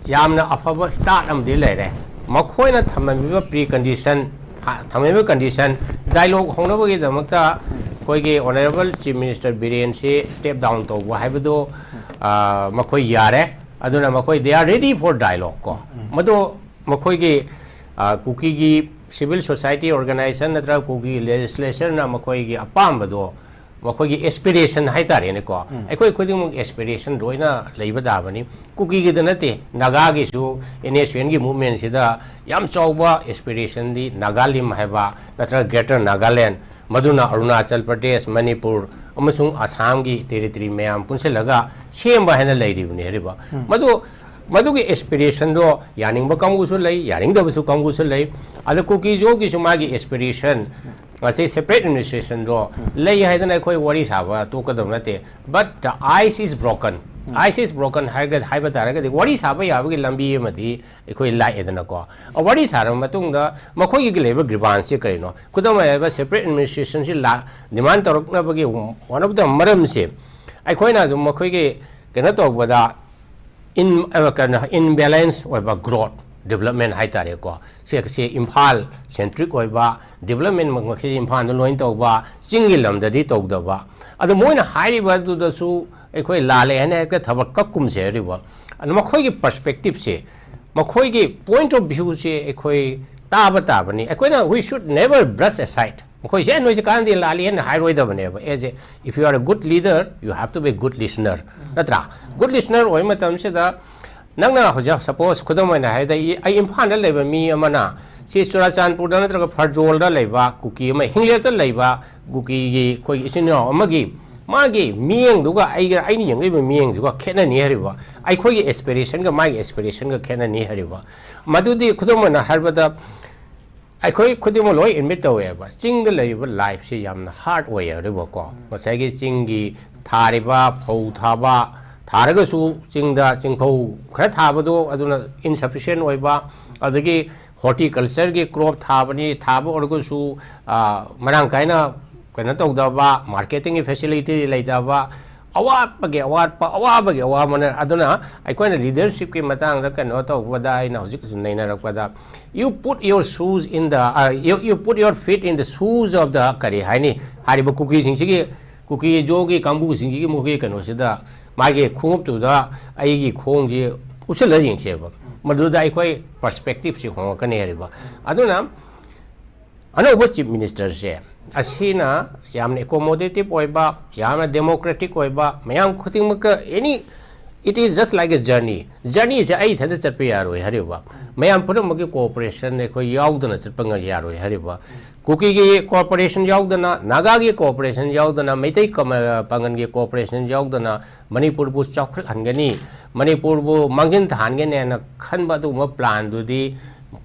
ꯌꯥꯝꯅ ꯑꯐꯕ ꯁ꯭ꯇꯥꯔꯠ ꯑꯃꯗꯤ ꯂꯩꯔꯦ꯫ ꯃꯈꯣꯏꯅ ꯊꯝꯂꯝꯃꯤꯕ ꯄ꯭ꯔꯤ ꯀꯟꯗꯤꯁꯟ, ꯊꯝꯂꯝꯃꯤꯕ ꯀꯟꯗꯤꯁꯟ, ꯗꯥꯏꯂꯣꯛ ꯍꯧꯅꯕꯒꯤꯗꯃꯛꯇ ꯑꯩꯈꯣꯏꯒꯤ ꯑꯣꯅꯔꯦꯕꯜ ꯆꯤꯐ ꯃꯤꯅꯤꯁꯇꯔ ꯕꯤꯔꯦꯟꯁꯤ ꯁ꯭ꯇꯦꯞ ꯗꯥꯎꯟ ꯇꯧꯕ ꯍꯥꯏꯕꯗꯨ, ꯑ, ꯃꯈꯣꯏ ꯌꯥꯔꯦ꯫ ꯑꯗꯨꯅ ꯃꯈꯣꯏ, they are ready for dialogue ꯀꯣ꯫ ꯃꯗꯨ ꯃꯈꯣꯏꯒꯤ, ꯑ, ꯀꯨꯀꯤꯒꯤ ꯁꯤꯚꯤꯜ ꯁꯣꯁꯥꯏꯇꯤ ꯑꯣꯔꯒꯅꯥꯏꯖꯦꯁꯟ ꯅꯠꯇ꯭ꯔꯒ ꯀꯨꯀꯤ ꯂꯦꯖꯤꯁꯂꯦꯆꯔꯅ ꯃꯈꯣꯏꯒꯤ ꯑꯄꯥꯝꯕꯗꯣ, ꯃꯈꯣꯏꯒꯤ ꯑꯦꯁꯄꯤꯔꯦꯁꯟ ꯍꯥꯏꯇꯥꯔꯦꯅꯦꯀꯣ꯫ ꯑꯩꯈꯣꯏ ꯈꯨꯗꯤꯡꯃꯛ ꯑꯦꯁꯄꯤꯔꯦꯁꯟ ꯂꯣꯏꯅ ꯂꯩꯕ ꯇꯥꯕꯅꯤ꯫ ꯀꯨꯀꯤꯒꯤꯗ ꯅꯠꯇꯦ, ꯅꯥꯒꯥꯒꯤꯁꯨ ꯑꯦꯟ ꯑꯦꯁ ꯌꯨ ꯑꯦꯟꯒꯤ ꯃꯨꯚꯃꯦꯟꯁꯤꯗ ꯌꯥꯝ ꯆꯥꯎꯕ ꯑꯦꯁꯄꯤꯔꯦꯁꯟꯗꯤ ꯅꯥꯒꯥꯂꯤꯝ ꯍꯥꯏꯕ ꯅꯠꯇ꯭ꯔꯒ ꯒ꯭ꯔꯦꯇꯔ ꯅꯥꯒꯥꯂꯦꯟ, ꯃꯗꯨꯅ ꯑꯔꯨꯅꯥꯆꯜ ꯄ꯭ꯔꯗꯦꯁ, ꯃꯅꯤꯄꯨꯔ ꯑꯃꯁꯨꯡ ꯑꯁꯥꯝꯒꯤ ꯇꯦꯔꯤꯇꯣꯔꯤ ꯃꯌꯥꯝ ꯄꯨꯟꯁꯤꯜꯂꯒ ꯁꯦꯝꯕ ꯍꯥꯏꯅ ꯂꯩꯔꯤꯕꯅꯤ ꯍꯥꯏꯔꯤꯕ꯫ ꯃꯗꯨ, ꯃꯗꯨꯒꯤ ꯑꯦꯁꯄꯤꯔꯦꯁꯟꯗꯣ ꯌꯥꯅꯤꯡꯕ ꯀꯥꯡꯕꯨꯁꯨ ꯂꯩ, ꯌꯥꯅꯤꯡꯗꯕꯁꯨ ꯀꯥꯡꯕꯨꯁꯨ ꯂꯩ꯫ ꯑꯗ ꯀꯨꯀꯤꯖꯣꯒꯤꯁꯨ ꯃꯥꯒꯤ ꯑꯦꯁꯄꯤꯔꯦꯁꯟ, ꯉꯁꯤ ꯁꯦꯄꯔꯦꯠ ꯑꯦꯗꯃꯤꯅꯤꯁꯇ꯭ꯔꯦꯁꯟꯗꯣ ꯂꯩ ꯍꯥꯏꯗꯅ ꯑꯩꯈꯣꯏ ꯋꯥꯔꯤ ꯁꯥꯕ ꯇꯣꯛꯀꯗꯕ ꯅꯠꯇꯦ꯫ But the ice is broken. Ice is broken ꯍꯥꯏꯔꯒ, ꯍꯥꯏꯕ ꯇꯥꯔꯒꯗꯤ ꯋꯥꯔꯤ ꯁꯥꯕ ꯌꯥꯕꯒꯤ ꯂꯝꯕꯤ ꯑꯃꯗꯤ ꯑꯩꯈꯣꯏ ꯂꯥꯛꯑꯦꯗꯅꯀꯣ꯫ ꯋꯥꯔꯤ ꯁꯥꯔꯕ ꯃꯇꯨꯡꯗ ꯃꯈꯣꯏꯒꯤ ꯂꯩꯔꯤꯕ ꯒ꯭ꯔꯤꯚꯥꯟꯁꯁꯦ ꯀꯔꯤꯅꯣ? ꯈꯨꯗꯝ ꯑꯣꯏꯅ ꯍꯥꯏꯔꯕ ꯁꯦꯄꯔꯦꯠ ꯑꯦꯗꯃꯤꯅꯤꯁꯇ꯭ꯔꯦꯁꯟꯁꯤ ꯂꯥ-, ꯗꯤꯃꯥꯟ ꯇꯧꯔꯛꯅꯕꯒꯤ one of the ꯃꯔꯝꯁꯦ ꯑꯩꯈꯣꯏꯅ ꯑꯗꯨꯝ ꯃꯈꯣꯏꯒꯤ ꯀꯩꯅꯣ ꯇꯧꯕꯗ in-, ꯑ, ꯀꯩꯅꯣ, ꯏꯝꯕꯦꯂꯦꯟꯁ ꯑꯣꯏꯕ ꯒ꯭ꯔꯣꯠ ꯗꯤꯕꯂꯞꯃꯦꯟ ꯍꯥꯏꯇꯥꯔꯦꯀꯣ꯫ ꯁꯦ, ꯁꯦ ꯏꯝꯐꯥꯜ ꯁꯦꯟꯇ꯭ꯔꯤꯛ ꯑꯣꯏꯕ ꯗꯤꯕꯂꯞꯃꯦꯟ ꯃꯈꯩꯁꯦ ꯏꯝꯐꯥꯜꯗ ꯂꯣꯏꯅ ꯇꯧꯕ, ꯆꯤꯡꯒꯤ ꯂꯝꯗꯗꯤ ꯇꯧꯗꯕ꯫ ꯑꯗꯣ ꯃꯣꯏꯅ ꯍꯥꯏꯔꯤꯕ ꯑꯗꯨꯗꯁꯨ ꯑꯩꯈꯣꯏ ꯂꯥꯜꯂꯦ ꯍꯥꯏꯅ ꯍꯦꯛꯇ ꯊꯕꯛ ꯀꯛꯀꯨꯝꯁꯦ ꯍꯥꯏꯔꯤꯕ꯫ ꯑꯗꯨ ꯃꯈꯣꯏꯒꯤ perspective ꯁꯦ, ꯃꯈꯣꯏꯒꯤ point of view ꯁꯦ ꯑꯩꯈꯣꯏ ꯇꯥꯕ ꯇꯥꯕꯅꯤ꯫ ꯑꯩꯈꯣꯏꯅ we should never brush aside꯫ ꯃꯈꯣꯏꯁꯦ "ꯑꯦ, ꯅꯣꯏꯁꯦ ꯀꯥꯟꯅꯗꯦ, ꯂꯥꯜꯂꯤ" ꯍꯥꯏꯅ ꯍꯥꯏꯔꯣꯏꯗꯕꯅꯦꯕ꯫ As a, if you are a good leader, you have to be good listener, ꯅꯠꯇ꯭ꯔꯥ? Good listener ꯑꯣꯏꯕ ꯃꯇꯝꯁꯤꯗ ꯅꯪꯅ ꯍꯧꯖꯤꯛ, suppose, ꯈꯨꯗꯝ ꯑꯣꯏꯅ ꯍꯥꯏꯔꯕꯗ, ꯑꯩ, ꯑꯩ ꯏꯝꯐꯥꯜꯗ ꯂꯩꯕ ꯃꯤ ꯑꯃꯅ ꯁꯤ ꯆꯨꯔꯥꯆꯥꯟꯄꯨꯔꯗ ꯅꯠꯇ꯭ꯔꯒ ꯐꯔꯖꯣꯜꯗ ꯂꯩꯕ ꯀꯨꯀꯤ ꯑꯃ, ꯍꯤꯡꯂꯦꯠꯇ ꯂꯩꯕ ꯀꯨꯀꯤꯒꯤ ꯑꯩꯈꯣꯏꯒꯤ ꯏꯆꯤꯟ ꯏꯅꯥꯎ ꯑꯃꯒꯤ, ꯃꯥꯒꯤ ꯃꯤꯠꯌꯦꯡꯗꯨꯒ ꯑꯩꯒ, ꯑꯩꯅ ꯌꯦꯡꯂꯤꯕ ꯃꯤꯠꯌꯦꯡꯗꯨꯒ ꯈꯦꯠꯅꯅꯤ ꯍꯥꯏꯔꯤꯕ꯫ ꯑꯩꯈꯣꯏꯒꯤ aspiration ꯒ ꯃꯥꯒꯤ aspiration ꯒ ꯈꯦꯠꯅꯅꯤ ꯍꯥꯏꯔꯤꯕ꯫ ꯃꯗꯨꯗꯤ ꯈꯨꯗꯝ ꯑꯣꯏꯅ ꯍꯥꯏꯔꯕꯗ, ꯑꯩꯈꯣꯏ ꯈꯨꯗꯤꯡꯃꯛ ꯂꯣꯏ admit ꯇꯧꯋꯦꯕ, ꯆꯤꯡꯗ ꯂꯩꯔꯤꯕ life ꯁꯦ ꯌꯥꯝꯅ hard ꯑꯣꯏ ꯍꯥꯏꯔꯤꯕꯀꯣ꯫ ꯉꯁꯥꯏꯒꯤ ꯆꯤꯡꯒꯤ ꯊꯥꯔꯤꯕ ꯐꯧ ꯊꯥꯕ, ꯊꯥꯔꯒꯁꯨ ꯆꯤꯡꯗ ꯆꯤꯡꯐꯧ ꯈꯔ ꯊꯥꯕꯗꯣ ꯑꯗꯨꯅ insufficient ꯑꯣꯏꯕ, ꯑꯗꯒꯤ horticulture ꯒꯤ crop ꯊꯥꯕꯅꯤ, ꯊꯥꯕ ꯑꯣꯏꯔꯒꯁꯨ, ꯑ, ꯃꯔꯥꯡ ꯀꯥꯏꯅ ꯀꯩꯅꯣ ꯇꯧꯗꯕ, marketing ꯒꯤ facility ꯂꯩꯇꯕ, ꯑꯋꯥꯠꯄꯒꯤ ꯑꯋꯥꯠꯄ, ꯑꯋꯥꯕꯒꯤ ꯑꯋꯥꯕꯅ꯫ ꯑꯗꯨꯅ ꯑꯩꯈꯣꯏꯅ leadership ꯀꯤ ꯃꯇꯥꯡꯗ ꯀꯩꯅꯣ ꯇꯧꯕꯗ, ꯑꯩꯅ ꯍꯧꯖꯤꯛ ꯅꯩꯅꯔꯛꯄꯗ, you put your shoes in the, uh, you, you put your feet in the shoes of the, ꯀꯔꯤ ꯍꯥꯏꯅꯤ, ꯍꯥꯏꯔꯤꯕ ꯀꯨꯀꯤꯁꯤꯡꯁꯤꯒꯤ, ꯀꯨꯀꯤ ꯖꯣꯒꯤ ꯀꯥꯡꯕꯨꯁꯤꯡꯁꯤꯒꯤ ꯃꯈꯣꯏꯒꯤ ꯀꯩꯅꯣꯁꯤꯗ, ꯃꯥꯒꯤ ꯈꯣꯡꯎꯞꯇꯨꯗ ꯑꯩꯒꯤ ꯈꯣꯡꯁꯤ ꯎꯞꯁꯤꯜꯂ ꯌꯦꯡꯁꯦꯕ꯫ ꯃꯗꯨꯗ ꯑꯩꯈꯣꯏ perspective ꯁꯤ ꯍꯣꯡꯉꯛꯀꯅꯤ ꯍꯥꯏꯔꯤꯕ꯫ ꯑꯗꯨꯅ ꯑꯅꯧꯕ Chief Minister ꯁꯦ ꯑꯁꯤꯅ ꯌꯥꯝꯅ accommodative ꯑꯣꯏꯕ, ꯌꯥꯝꯅ democratic ꯑꯣꯏꯕ, ꯃꯌꯥꯝ ꯈꯨꯗꯤꯡꯃꯛꯀ any, it is just like a journey꯫ Journey ꯁꯦ ꯑꯩ ꯏꯊꯟꯇ ꯆꯠꯄ ꯌꯥꯔꯣꯏ ꯍꯥꯏꯔꯤꯕ꯫ ꯃꯌꯥꯝ ꯄꯨꯝꯅꯃꯛꯀꯤ cooperation ꯑꯩꯈꯣꯏ ꯌꯥꯎꯗꯅ ꯆꯠꯄ ꯉ-, ꯌꯥꯔꯣꯏ ꯍꯥꯏꯔꯤꯕ꯫ ꯀꯨꯀꯤꯒꯤ cooperation ꯌꯥꯎꯗꯅ, ꯅꯥꯒꯥꯒꯤ cooperation ꯌꯥꯎꯗꯅ, ꯃꯩꯇꯩ ꯀꯃ-, ꯄꯥꯉꯜꯒꯤ cooperation ꯌꯥꯎꯗꯅ ꯃꯅꯤꯄꯨꯔꯕꯨ ꯆꯥꯎꯈꯠꯍꯟꯒꯅꯤ, ꯃꯅꯤꯄꯨꯔꯕꯨ ꯃꯥꯡꯖꯤꯟ ꯊꯥꯍꯟꯒꯅꯤ ꯍꯥꯏꯅ ꯈꯟꯕ ꯑꯗꯨꯒꯨꯝꯕ plan ꯗꯨꯗꯤ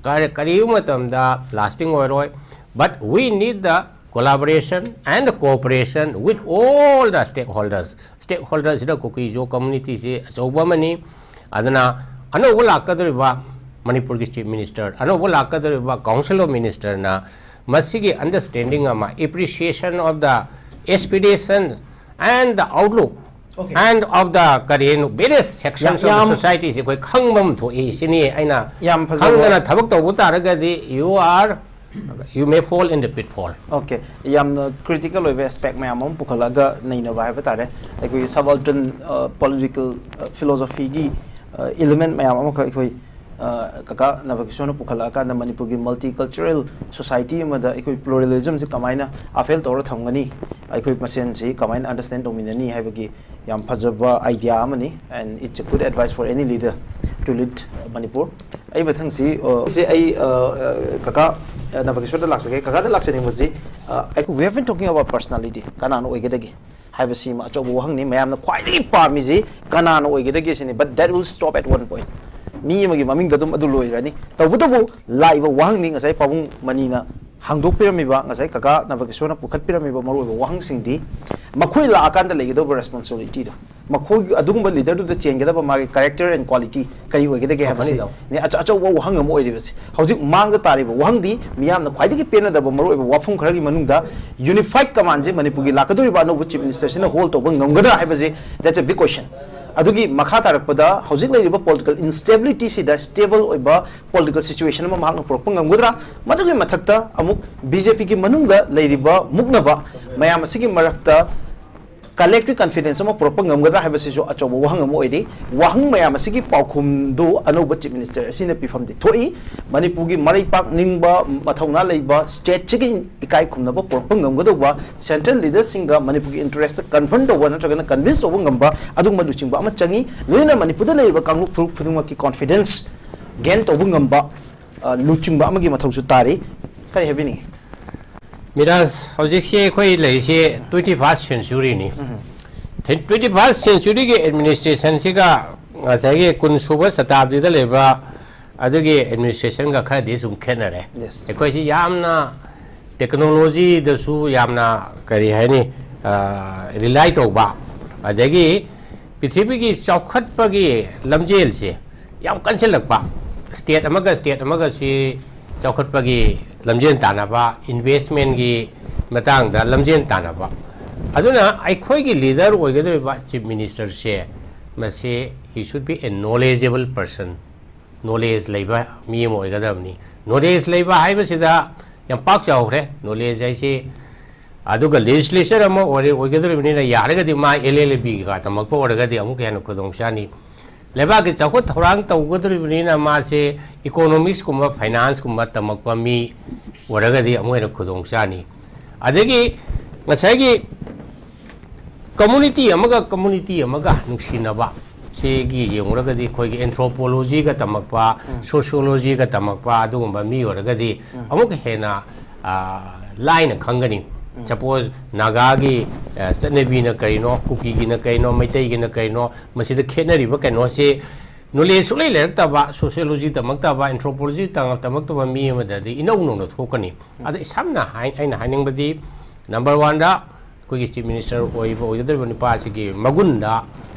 ꯀꯔꯤ-, ꯀꯔꯤꯒꯨꯝꯕ ꯃꯇꯝꯗ lasting ꯑꯣꯏꯔꯣꯏ꯫ But we need the collaboration and cooperation with all the stakeholders꯫ Stakeholders ꯁꯤꯗ ꯀꯨꯀꯤ ꯖꯣ community ꯁꯤ ꯑꯆꯧꯕ ꯑꯃꯅꯤ꯫ ꯑꯗꯨꯅ ꯑꯅꯧꯕ ꯂꯥꯛꯀꯗꯧꯔꯤꯕ ꯃꯅꯤꯄꯨꯔꯒꯤ Chief Minister, ꯑꯅꯧꯕ ꯂꯥꯛꯀꯗꯧꯔꯤꯕ Council of Minister ꯅ ꯃꯁꯤꯒꯤ understanding ꯑꯃ, appreciation of the aspiration and the outlook Okay. and of the, ꯀꯔꯤ ꯍꯥꯏꯅꯣ, various sections ꯌꯥꯝ, of the ꯌꯥꯝ society ꯁꯤ ꯑꯩꯈꯣꯏ ꯈꯪꯕ ꯑꯃ ꯊꯣꯛꯏ꯫ ꯁꯤꯅꯤ ꯑꯩꯅ ꯌꯥꯝ ꯐꯖꯕ꯫ ꯈꯪꯗꯅ ꯊꯕꯛ ꯇꯧꯕ ꯇꯥꯔꯒꯗꯤ you are You may fall in the pitfall. Okay, ꯌꯥꯝꯅ critical ꯑꯣꯏꯕ aspect ꯃꯌꯥꯝ ꯑꯃ ꯄꯨꯈꯠꯂꯒ ꯅꯩꯅꯕ ꯍꯥꯏꯕ ꯇꯥꯔꯦ꯫ ꯑꯩꯈꯣꯏꯒꯤ subaltern political philosophyꯒꯤ element ꯃꯌꯥꯝ ꯑꯃꯈꯛ ꯑꯩꯈꯣꯏ ꯀꯀꯥ ꯅꯕꯀꯤꯁꯣꯔꯅ ꯄꯨꯈꯠꯂꯛꯑꯀꯥꯟꯗ ꯃꯅꯤꯄꯨꯔꯒꯤ multicultural society ꯑꯃꯗ ꯑꯩꯈꯣꯏ pluralismꯁꯦ ꯀꯃꯥꯏꯅ avail ꯇꯧꯔ ꯊꯝꯒꯅꯤ, ꯑꯩꯈꯣꯏ ꯃꯁꯦꯟꯁꯤ ꯀꯃꯥꯏꯅ understand ꯇꯧꯃꯤꯟꯅꯅꯤ ꯍꯥꯏꯕꯒꯤ ꯌꯥꯝ ꯐꯖꯕ idea ꯑꯃꯅꯤ, and it's a good advice for any leader to lead Manipur. ꯑꯩ ꯃꯊꯪꯁꯤ ꯁꯤ ꯑꯩ ꯀꯀꯥ ꯅꯕꯀꯤꯁꯣꯔꯗ ꯂꯥꯛꯆꯒꯦ꯫ ꯀꯀꯥꯗ ꯂꯥꯛꯆꯅꯤꯡꯕꯁꯤ ꯑꯩꯈꯣꯏ we have been talking about personality, ꯀꯅꯥꯅ ꯑꯣꯏꯒꯗꯒꯦ ꯍꯥꯏꯕꯁꯤꯃ ꯑꯆꯧꯕ ꯋꯥꯍꯪꯅꯤ꯫ ꯃꯌꯥꯝꯅ ꯈ꯭ꯋꯥꯏꯗꯒꯤ ꯄꯥꯝꯃꯤꯁꯤ ꯀꯅꯥꯅ ꯑꯣꯏꯒꯗꯒꯦ ꯁꯤꯅꯤ, but that will stop at one point. ꯃꯤ ꯑꯃꯒꯤ ꯃꯃꯤꯡꯗ ꯑꯗꯨꯝ ꯑꯗꯨ ꯂꯣꯏꯔꯅꯤ꯫ ꯇꯧꯕꯇꯕꯨ ꯂꯥꯛꯏꯕ ꯋꯥꯍꯪꯅꯤ ꯉꯁꯥꯏ ꯄꯥꯕꯨꯡ ꯃꯅꯤꯅ ꯍꯥꯡꯗꯣꯛꯄꯤꯔꯝꯃꯤꯕ, ꯉꯁꯥꯏ ꯀꯀꯥ ꯅꯕꯀꯤꯁꯣꯔꯅ ꯄꯨꯈꯠꯄꯤꯔꯝꯃꯤꯕ ꯃꯔꯨꯑꯣꯏꯕ ꯋꯥꯍꯪꯁꯤꯡꯗꯤ ꯃꯈꯣꯏ ꯂꯥꯛꯑꯀꯥꯟꯗ ꯂꯩꯒꯗꯧꯕ responsibilityꯗꯣ, ꯃꯈꯣꯏꯒꯤ ꯑꯗꯨꯒꯨꯝꯕ leaderꯗꯨꯗ ꯆꯦꯟꯒꯗꯕ ꯃꯥꯒꯤ character and quality ꯀꯔꯤ ꯑꯣꯏꯒꯗꯒꯦ ꯍꯥꯏꯕꯁꯤ ꯐꯅꯤꯗꯣ꯫ ꯅꯤ ꯑꯆ- ꯑꯆꯧꯕ ꯋꯥꯍꯪ ꯑꯃ ꯑꯣꯏꯔꯤꯕꯁꯦ꯫ ꯍꯧꯖꯤꯛ ꯃꯥꯡꯗ ꯇꯥꯔꯤꯕ ꯋꯥꯍꯪꯗꯤ ꯃꯤꯌꯥꯝꯅ ꯈ꯭ꯋꯥꯏꯗꯒꯤ ꯄꯦꯟꯅꯗꯕ ꯃꯔꯨꯑꯣꯏꯕ ꯋꯥꯐꯝ ꯈꯔꯒꯤ ꯃꯅꯨꯡꯗ unified commandꯁꯦ ꯃꯅꯤꯄꯨꯔꯒꯤ ꯂꯥꯛꯀꯗꯧꯔꯤꯕ ꯑꯅꯧꯕ chief ministerꯁꯤꯅ hold ꯇꯧꯕ ꯉꯝꯒꯗ꯭ꯔꯥ ꯍꯥꯏꯕꯁꯦ, that's a big question. ꯑꯗꯨꯒꯤ ꯃꯈꯥ ꯇꯥꯔꯛꯄꯗ ꯍꯧꯖꯤꯛ ꯂꯩꯔꯤꯕ political instabilityꯁꯤꯗ stable ꯑꯣꯏꯕ political situation ꯑꯃ ꯃꯍꯥꯛꯅ ꯄꯨꯔꯛꯄ ꯉꯝꯒꯗ꯭ꯔꯥ? ꯃꯗꯨꯒꯤ ꯃꯊꯛꯇ ꯑꯃꯨꯛ BJPꯒꯤ ꯃꯅꯨꯡꯗ ꯂꯩꯔꯤꯕ ꯃꯨꯛꯅꯕ ꯃꯌꯥꯝ ꯑꯁꯤꯒꯤ ꯃꯔꯛꯇ collective confidence ꯑꯃ ꯄꯨꯔꯛꯄ ꯉꯝꯒꯗ꯭ꯔꯥ ꯍꯥꯏꯕꯁꯤꯁꯨ ꯑꯆꯧꯕ ꯋꯥꯍꯪ ꯑꯃ ꯑꯣꯏꯔꯤ꯫ ꯋꯥꯍꯪ ꯃꯌꯥꯝ ꯑꯁꯤꯒꯤ ꯄꯥꯎꯈꯨꯝꯗꯨ ꯑꯅꯧꯕ chief minister ꯑꯁꯤꯅ ꯄꯤꯐꯝꯗꯤ ꯊꯣꯛꯏ꯫ ꯃꯅꯤꯄꯨꯔꯒꯤ ꯃꯔꯩ ꯄꯥꯛꯅꯤꯡꯕ, ꯃꯊꯧꯅꯥ ꯂꯩꯕ, stateꯁꯤꯒꯤ ꯏꯀꯥꯏ ꯈꯨꯝꯅꯕ ꯄꯨꯔꯛꯄ ꯉꯝꯒꯗꯧꯕ, central leaderꯁꯤꯡꯒ ꯃꯅꯤꯄꯨꯔꯒꯤ interest confront ꯇꯧꯕ ꯅꯠꯇ꯭ꯔꯒꯅ convince ꯇꯧꯕ ꯉꯝꯕ ꯑꯗꯨꯒꯨꯝꯕ ꯂꯨꯆꯤꯡꯕ ꯑꯃ ꯆꯪꯏ꯫ ꯂꯣꯏꯅꯅ ꯃꯅꯤꯄꯨꯔꯗ ꯂꯩꯔꯤꯕ ꯀꯥꯡꯂꯨꯞ ꯐꯨꯔꯨꯞ ꯈꯨꯗꯤꯡꯃꯛꯀꯤ confidence gain ꯇꯧꯕ ꯉꯝꯕ ꯂꯨꯆꯤꯡꯕ ꯑꯃꯒꯤ ꯃꯊꯧꯁꯨ ꯇꯥꯔꯤ꯫ ꯀꯔꯤ ꯍꯥꯏꯕꯤꯅꯤꯡꯉꯤ? ꯃꯤꯔꯥꯖ, ꯍꯧꯖꯤꯛꯁꯤ ꯑꯩꯈꯣꯏ ꯂꯩꯔꯤꯁꯤ twenty first centuryꯅꯤ꯫ Twenty first centuryꯒꯤ administrationꯁꯤꯒ ꯉꯁꯥꯏꯒꯤ ꯀꯨꯟ ꯁꯨꯕ ꯁꯇꯥꯕꯗꯤꯗ ꯂꯩꯕ ꯑꯗꯨꯒꯤ administrationꯒ ꯈꯔꯗꯤ ꯁꯨꯝ ꯈꯦꯠꯅꯔꯦ꯫ Yes. ꯑꯩꯈꯣꯏꯁꯤ ꯌꯥꯝꯅ technologyꯗꯁꯨ ꯌꯥꯝꯅ, ꯀꯔꯤ ꯍꯥꯏꯅꯤ, rely ꯇꯧꯕ, ꯑꯗꯒꯤ ꯄ꯭ꯔꯤꯊꯤꯕꯤꯒꯤ ꯆꯥꯎꯈꯠꯄꯒꯤ ꯂꯝꯖꯦꯜꯁꯦ ꯌꯥꯝ ꯀꯟꯁꯤꯜꯂꯛꯄ, state ꯑꯃꯒ state ꯑꯃꯒꯁꯤ ꯆꯥꯎꯈꯠꯄꯒꯤ ꯂꯝꯖꯦꯜ ꯇꯥꯟꯅꯕ, investmentꯀꯤ ꯃꯇꯥꯡꯗ ꯂꯝꯖꯦꯜ ꯇꯥꯟꯅꯕ꯫ ꯑꯗꯨꯅ ꯑꯩꯈꯣꯏꯒꯤ leader ꯑꯣꯏꯒꯗꯧꯔꯤꯕ chief ministerꯁꯦ, ꯃꯁꯤ he should be a knowledgeable person, knowledge ꯂꯩꯕ ꯃꯤ ꯑꯃ ꯑꯣꯏꯒꯗꯕꯅꯤ꯫ ꯅꯣꯂꯦꯖ ꯂꯩꯕ ꯍꯥꯏꯕꯁꯤꯗ ꯌꯥꯝ ꯄꯥꯛ ꯆꯥꯎꯈ꯭ꯔꯦ꯫ ꯅꯣꯂꯦꯖ ꯍꯥꯏꯁꯤ ꯑꯗꯨꯒ ꯂꯦꯖꯤꯁꯂꯦꯆꯔ ꯑꯃ ꯑꯣꯏꯔꯦ, ꯑꯣꯏꯒꯗꯧꯔꯤꯕꯅꯤꯅ, ꯌꯥꯔꯒꯗꯤ ꯃꯥ ꯑꯦꯜ ꯑꯦꯜ ꯕꯤꯒ ꯇꯝꯃꯛꯄ ꯑꯣꯏꯔꯒꯗꯤ ꯑꯃꯨꯛꯀ ꯍꯦꯟꯅ ꯈꯨꯗꯣꯡ ꯆꯥꯅꯤ꯫ ꯂꯩꯕꯥꯛꯀꯤ ꯆꯥꯎꯈꯠ ꯊꯧꯔꯥꯡ ꯇꯧꯒꯗꯧꯔꯤꯕꯅꯤꯅ ꯃꯥꯁꯦ ꯏꯀꯣꯅꯣꯃꯤꯛꯁꯀꯨꯝꯕ, ꯐꯥꯏꯅꯥꯟꯁꯀꯨꯝꯕ ꯇꯝꯃꯛꯄ ꯃꯤ ꯑꯣꯏꯔꯒꯗꯤ ꯑꯃꯨꯛ ꯍꯦꯟꯅ ꯈꯨꯗꯣꯡ ꯆꯥꯅꯤ꯫ ꯑꯗꯒꯤ ꯉꯁꯥꯏꯒꯤ ꯀꯝꯃꯨꯅꯤꯇꯤ ꯑꯃꯒ ꯀꯝꯃꯨꯅꯤꯇꯤ ꯑꯃꯒ ꯅꯨꯡꯁꯤꯅꯕ ꯁꯤꯒꯤ ꯌꯦꯡꯉꯨꯔꯒꯗꯤ ꯑꯩꯈꯣꯏꯒꯤ ꯑꯦꯟꯊ꯭ꯔꯣꯄꯣꯂꯣꯖꯤꯒ ꯇꯝꯃꯛꯄ, ꯎꯝ꯫ ꯁꯣꯁꯤꯌꯣꯂꯣꯖꯤꯒ ꯇꯝꯃꯛꯄ ꯑꯗꯨꯒꯨꯝꯕ ꯃꯤ ꯑꯣꯏꯔꯒꯗꯤ ꯎꯝ꯫ ꯑꯃꯨꯛꯀ ꯍꯦꯟꯅ, ꯑ, ꯂꯥꯏꯅ ꯈꯪꯒꯅꯤ꯫ ꯎꯝ꯫ ꯁꯄꯣꯖ ꯅꯥꯒꯥꯒꯤ, ꯑ, ꯆꯠꯅꯕꯤꯅ ꯀꯔꯤꯅꯣ, ꯀꯨꯀꯤꯒꯤꯅ ꯀꯔꯤꯅꯣ, ꯃꯩꯇꯩꯒꯤꯅ ꯀꯔꯤꯅꯣ, ꯃꯁꯤꯗ ꯈꯦꯠꯅꯔꯤꯕ ꯀꯩꯅꯣꯁꯤ ꯅꯣꯂꯦꯖ ꯁꯨꯡꯂꯩ ꯂꯩꯔꯛꯇꯕ, ꯁꯣꯁꯤꯌꯣꯂꯣꯖꯤ ꯇꯝꯃꯛꯇꯕ, ꯑꯦꯟꯊ꯭ꯔꯣꯄꯣꯂꯣꯖꯤ ꯇꯝ-, ꯇꯝꯃꯛꯇꯕ ꯃꯤ ꯑꯃꯗꯗꯤ ꯏꯅꯧ ꯅꯧꯅ ꯊꯣꯛꯀꯅꯤ꯫ ꯎꯝ꯫ ꯑꯗ ꯏꯁꯝꯅ ꯍꯥꯏ-, ꯑꯩꯅ ꯍꯥꯏꯅꯤꯡꯕꯗꯤ, ꯅꯝꯕꯔ ꯋꯥꯟꯗ, ꯑꯩꯈꯣꯏꯒꯤ ꯆꯤꯐ ꯃꯤꯅꯤꯁꯇꯔ ꯑꯣꯏꯕ, ꯑꯣꯏꯒꯗꯧꯔꯤꯕ ꯅꯨꯄꯥꯁꯤꯒꯤ ꯃꯒꯨꯟꯗ,